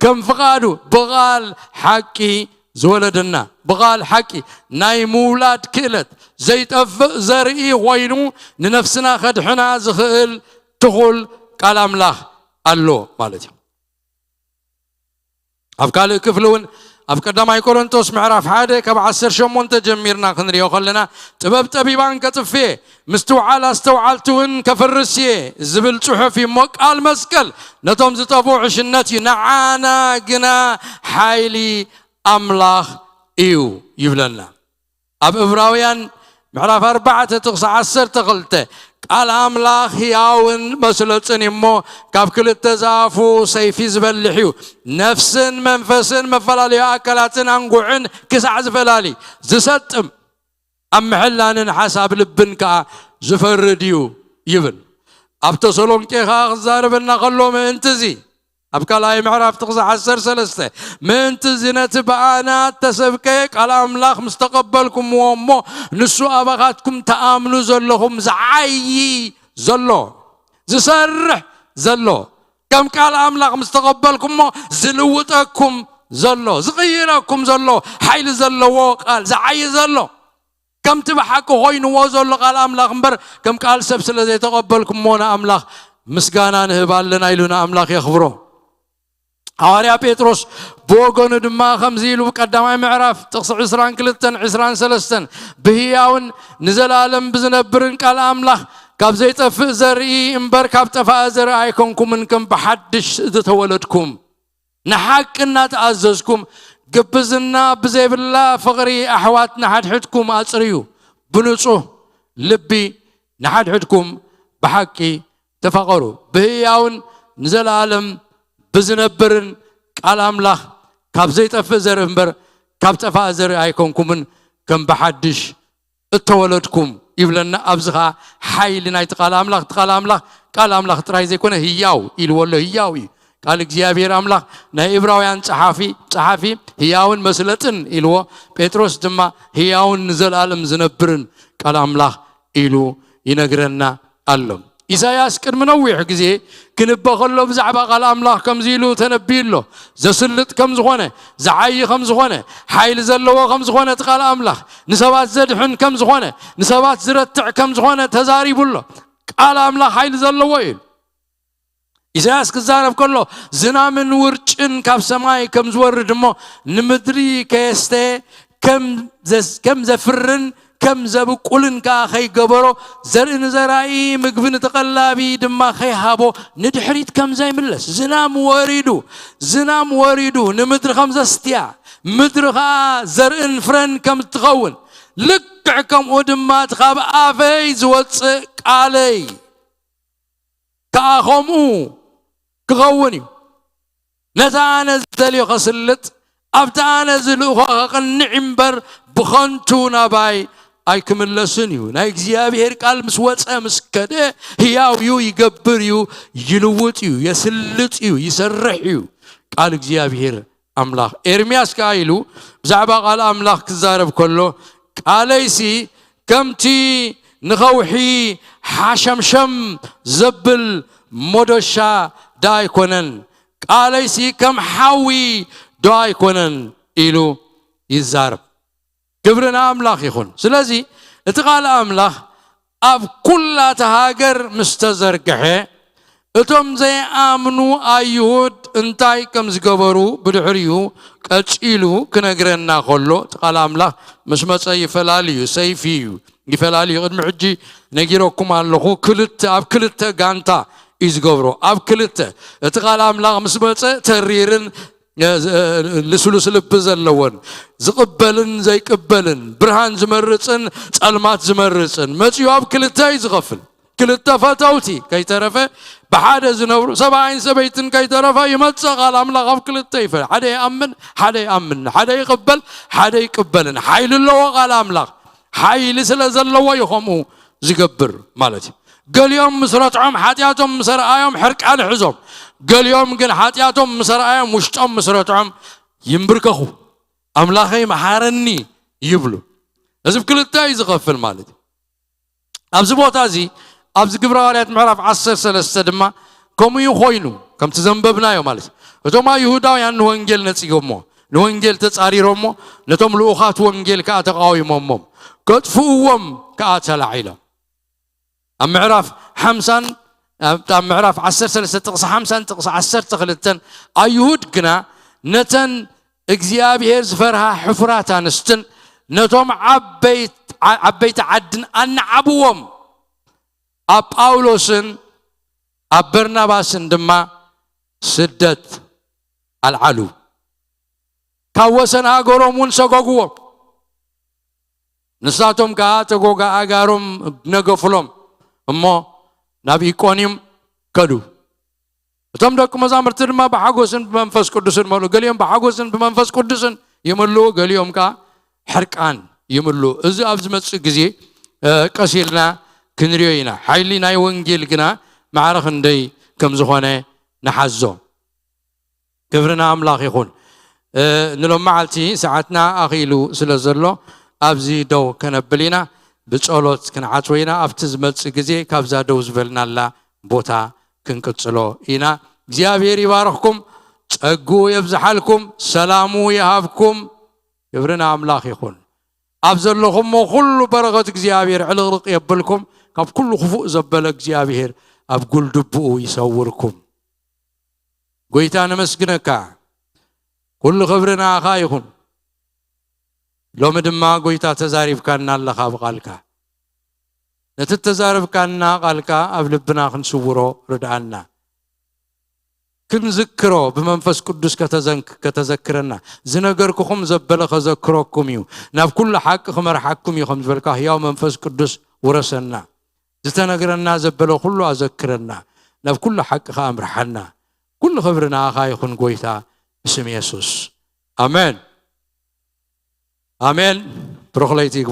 ከም ፍቓዱ ብቓል ሓቂ ዝወለደና።" ብቓል ሓቂ፣ ናይ ምውላድ ክእለት፣ ዘይጠፍእ ዘርኢ ኮይኑ፣ ንነፍስና ከድሕና ዝኽእል ትኹል ቃል ኣምላኽ ኣሎ ማለት እዩ። ኣብ ካልእ ክፍሊ እውን፣ ኣብ ቀዳማይ ቆሮንቶስ ምዕራፍ ሓደ ካብ ዓሰርተ ሸሞንተ ጀሚርና ክንሪኦ ከለና፣ "ጥበብ ጠቢባን ከጥፍኤ፣ ምስትውዓል ኣስተውዓልቲ እውን ከፍርስ እየ" ዝብል ጽሑፍ እዩ እሞ፣ ቃል መስቀል ነቶም ዝጠፍኡ ዕሽነት እዩ፣ ንዓና ግና ሓይሊ ኣምላኽ እዩ ይብለና። ኣብ ዕብራውያን ምዕራፍ ኣርባዕተ ጥቕሲ ዓሰርተ ክልተ፣ "ቃል ኣምላኽ ህያውን መስለጽን እዩ እሞ፣ ካብ ክልተ ዛፉ ሰይፊ ዝበልሕ እዩ፣ ነፍስን መንፈስን መፈላለዩ ኣካላትን ኣንጉዕን ክሳዕ ዝፈላሊ፣ ዝሰጥም፣ ኣብ ምሕላንን ሓሳብ ልብን ከኣ ዝፈርድ እዩ" ይብል። ኣብ ተሰሎንቄ ከኣ ክዛረበና ከሎ ምእንቲ እዚ፣ ኣብ ካልኣይ ምዕራፍ ጥቕሲ ዓሰርተ ሰለስተ፣ "ምእንቲ እዚ ነቲ ብኣና እተሰብከ ቃል ኣምላኽ ምስ ተቐበልኩምዎ እሞ፣ ንሱ ኣባኻትኩም ትኣምኑ ዘለኹም ዝዓዪ ዘሎ፣ ዝሰርሕ ዘሎ፣ ከም ቃል ኣምላኽ ምስ ተቐበልኩሞ ዝልውጠኩም ዘሎ፣ ዝቕይረኩም ዘሎ፣ ሓይሊ ዘለዎ ቃል፣ ዝዓዪ ዘሎ፣ ከምቲ ብሓቂ ኮይንዎ ዘሎ ቃል ኣምላኽ እምበር፣ ከም ቃል ሰብ ስለ ዘይተቐበልኩሞ ንኣምላኽ ምስጋና ንህብ ኣለና" ኢሉ ንኣምላኽ የኽብሮ። ሃዋርያ ጴጥሮስ ብወገኑ ድማ ከምዚ ኢሉ፣ ቀዳማይ ምዕራፍ ጥቕሲ ዕስራን ክልተን ዕስራን ሰለስተን፣ ብህያውን ንዘለኣለም ብዝነብርን ቃል ኣምላኽ ካብ ዘይጠፍእ ዘርኢ እምበር ካብ ጠፋኢ ዘርኢ ኣይኮንኩምን፣ ከም ብሓድሽ ዝተወለድኩም፣ ንሓቂ እናተኣዘዝኩም፣ ግብዝና ብዘይብላ ፍቕሪ ኣሕዋት ንሓድሕድኩም ኣጽርዩ፣ ብንጹህ ልቢ ንሓድሕድኩም ብሓቂ ተፋቐሩ። ብህያውን ንዘለኣለም ብዝነብርን ቃል ኣምላኽ፣ ካብ ዘይጠፍእ ዘርኢ እምበር ካብ ጠፋኢ ዘርኢ ኣይኮንኩምን፣ ከም ብሓድሽ እተወለድኩም ይብለና። ኣብዚ ኸዓ ሓይሊ ናይቲ ቃል ኣምላኽ፣ እቲ ቃል ኣምላኽ፣ ቃል ኣምላኽ ጥራይ ዘይኮነ ህያው ኢልዎ ኣሎ። ህያው እዩ ቃል እግዚኣብሔር ኣምላኽ። ናይ ዕብራውያን ጸሓፊ፣ ጸሓፊ ህያውን መስለጥን ኢልዎ፣ ጴጥሮስ ድማ ህያውን ንዘለኣለም ዝነብርን ቃል ኣምላኽ ኢሉ ይነግረና ኣሎ። ኢሳያስ ቅድሚ ነዊሕ ግዜ ክንበ ከሎ ብዛዕባ ቃል ኣምላኽ ከምዚ ኢሉ ተነብዩ ኣሎ። ዘስልጥ ከም ዝኾነ፣ ዝዓዪ ከም ዝኾነ፣ ሓይሊ ዘለዎ ከም ዝኾነ፣ እቲ ቃል ኣምላኽ ንሰባት ዘድሕን ከም ዝኾነ፣ ንሰባት ዝረትዕ ከም ዝኾነ ተዛሪቡ ኣሎ። ቃል ኣምላኽ ሓይሊ ዘለዎ እዩ። ኢሳያስ ክዛረብ ከሎ፣ ዝናምን ውርጭን ካብ ሰማይ ከም ዝወርድ እሞ፣ ንምድሪ ከየስተ ከም ዘስ-፣ ከም ዘፍርን ከም ዘብቁልን ከኣ ከይገበሮ፣ ዘርኢ ንዘራኢ፣ ምግቢ ንተቐላቢ ድማ ከይሃቦ፣ ንድሕሪት ከም ዘይምለስ፣ ዝናም ወሪዱ፣ ዝናም ወሪዱ ንምድሪ ከም ዘስትያ፣ ምድሪ ኸኣ ዘርእን ፍረን ከም እትኸውን፣ ልክዕ ከምኡ ድማ እቲ ካብ ኣፈይ ዝወጽእ ቃለይ ከኣ ከምኡ ክኸውን እዩ። ነቲ ኣነ ዝደልዮ ከስልጥ፣ ኣብቲ ኣነ ዝልእኾ ከቕንዕ እምበር፣ ብኸንቱ ናባይ ኣይክምለስን እዩ። ናይ እግዚኣብሔር ቃል ምስ ወጸ፣ ምስ ከደ፣ ህያው እዩ፣ ይገብር እዩ፣ ይልውጥ እዩ፣ የስልጥ እዩ፣ ይሰርሕ እዩ። ቃል እግዚኣብሔር ኣምላኽ። ኤርምያስ ከኣ ኢሉ ብዛዕባ ቃል ኣምላኽ ክዛረብ ከሎ፣ ቃለይሲ ከምቲ ንኸውሒ ሓሸምሸም ዘብል መዶሻ ዶ ኣይኮነን? ቃለይሲ ከም ሓዊ ዶ ኣይኮነን? ኢሉ ይዛረብ። ክብሪ ንኣምላኽ ይኹን። ስለዚ እቲ ቃል ኣምላኽ ኣብ ኩላ እታ ሃገር ምስ ተዘርግሐ፣ እቶም ዘይኣምኑ ኣይሁድ እንታይ ከም ዝገበሩ ብድሕሪኡ ቀጺሉ ክነግረና ከሎ፣ እቲ ቃል ኣምላኽ ምስ መጸ ይፈላሊ እዩ፣ ሰይፊ እዩ፣ ይፈላሊ እዩ። ቅድሚ ሕጂ ነጊረኩም ኣለኹ፣ ክልተ፣ ኣብ ክልተ ጋንታ እዩ ዝገብሮ። ኣብ ክልተ፣ እቲ ቃል ኣምላኽ ምስ መጸ ተሪርን እ፣ ዝ-፣ እ፣ ልስሉስ ልቢ ዘለዎን፣ ዝቕበልን ዘይቅበልን፣ ብርሃን ዝመርጽን ጸልማት ዝመርጽን መጺኡ ኣብ ክልተ እዩ ዝኸፍል። ክልተ ፈተውቲ ከይተረፈ ብሓደ ዝነብሩ፣ ሰብኣይን ሰበይትን ከይተረፈ ይመጽእ ቃል ኣምላኽ ኣብ ክልተ ይፈ-፣ ሓደ ይኣምን፣ ሓደ ይኣምን፣ ሓደ ይቕበል፣ ሓደ ይቅበልን። ሓይሊ ኣለዎ ቃል ኣምላኽ። ሓይሊ ስለ ዘለዎ እዩ ከምኡ ዝገብር ማለት እዩ። ገሊኦም ምስ ረትዖም፣ ሓጢኣቶም ምስ ኣርኣዮም ሕርቃን ሒዞም፣ ገሊኦም ግን ሓጢኣቶም ምስ ኣርኣዮም፣ ውሽጦም ምስ ረትዖም ይንብርከኹ፣ ኣምላኸይ መሓረኒ ይብሉ። እዚ ብክልተ እዩ ዝኸፍል ማለት እዩ። ኣብዚ ቦታ እዚ፣ ኣብዚ ግብረ ሃዋርያት ምዕራፍ ዓሰርተ ሰለስተ ድማ ከምኡ እዩ ኮይኑ፣ ከምቲ ዘንበብናዮ ማለት እዩ። እቶም ኣይሁዳውያን ንወንጌል ነጺጎሞ፣ ንወንጌል ተጻሪሮሞ፣ ነቶም ልኡኻት ወንጌል ከኣ ተቃዊሞሞም፣ ከጥፍእዎም ከኣ ተላዒሎም። ኣብ ምዕራፍ ሓምሳን፣ ኣብ፣ ኣብ ምዕራፍ ዓሰርተ ሰለስተ ጥቕሲ ሓምሳን ጥቕሲ ዓሰርተ ክልተን፣ ኣይሁድ ግና ነተን እግዚኣብሔር ዝፈርሃ ሕፉራት ኣንስትን ነቶም ዓበይት-፣ ዓ-፣ ዓበይቲ ዓድን ኣናዓብዎም። ኣብ ጳውሎስን ኣብ በርናባስን ድማ ስደት ኣልዓሉ። ካብ ወሰን ሃገሮም እውን ሰጎግዎም። ንሳቶም ከኣ ተጎጋ ኣጋሮም ነገፉሎም እሞ ናብ ኢቆንዩም ከዱ። እቶም ደቂ መዛሙርቲ ድማ ብሓጎስን ብመንፈስ ቅዱስን መሉ። ገሊኦም ብሓጎስን ብመንፈስ ቅዱስን ይምልኡ፣ ገሊኦም ከኣ ሕርቃን ይምልኡ። እዚ ኣብ ዝመጽእ ግዜ፣ እ፣ ቀስ ኢልና ክንሪኦ ኢና። ሓይሊ ናይ ወንጌል ግና ማዕረ ክንደይ ከም ዝኾነ ንሓዞ። ክብሪ ንኣምላኽ ይኹን። እ፣ ንሎም መዓልቲ ሰዓትና ኣኺሉ ስለ ዘሎ ኣብዚ ደው ከነብል ኢና። ብጸሎት ክንዓጽዎ ኢና። ኣብቲ ዝመጽእ ግዜ ካብዛ ደው ዝበልናላ ቦታ ክንቅጽሎ ኢና። እግዚኣብሔር ይባርኽኩም፣ ጸግኡ የብዝሓልኩም፣ ሰላሙ ይሃብኩም። ክብሪ ንኣምላኽ ይኹን። ኣብ ዘለኹሞ ኩሉ በረኸት እግዚኣብሔር ዕልቕልቕ የብልኩም። ካብ ኩሉ ክፉእ ዘበለ እግዚኣብሔር ኣብ ጉልድብኡ ይሰውርኩም። ጎይታ ነመስግነካ። ኩሉ ክብሪ ንኣኻ ይኹን። ሎሚ ድማ ጎይታ ተዛሪብካና ኣለኻ ብቓልካ። ነቲ እተዛረብካና ቃልካ ኣብ ልብና ክንስውሮ ርድኣና። ክንዝክሮ ብመንፈስ ቅዱስ ከተዘንክ-፣ ከተዘክረና። ዝነገርኩኹም ዘበለ ከዘክረኩም እዩ። ናብ ኩሉ ሓቂ ክመርሓኩም እዩ ከም ዝበልካ ህያው መንፈስ ቅዱስ ውረሰና። ዝተነግረና ዘበለ ኩሉ ኣዘክረና። ናብ ኩሉ ሓቂ ከኣ ምርሓና። ኩሉ ክብሪ ንኣኻ ይኹን ጎይታ ብስም የሱስ። ኣሜን። ኣሜን። ብሩኽ ለይቲ ይግበረልኩም።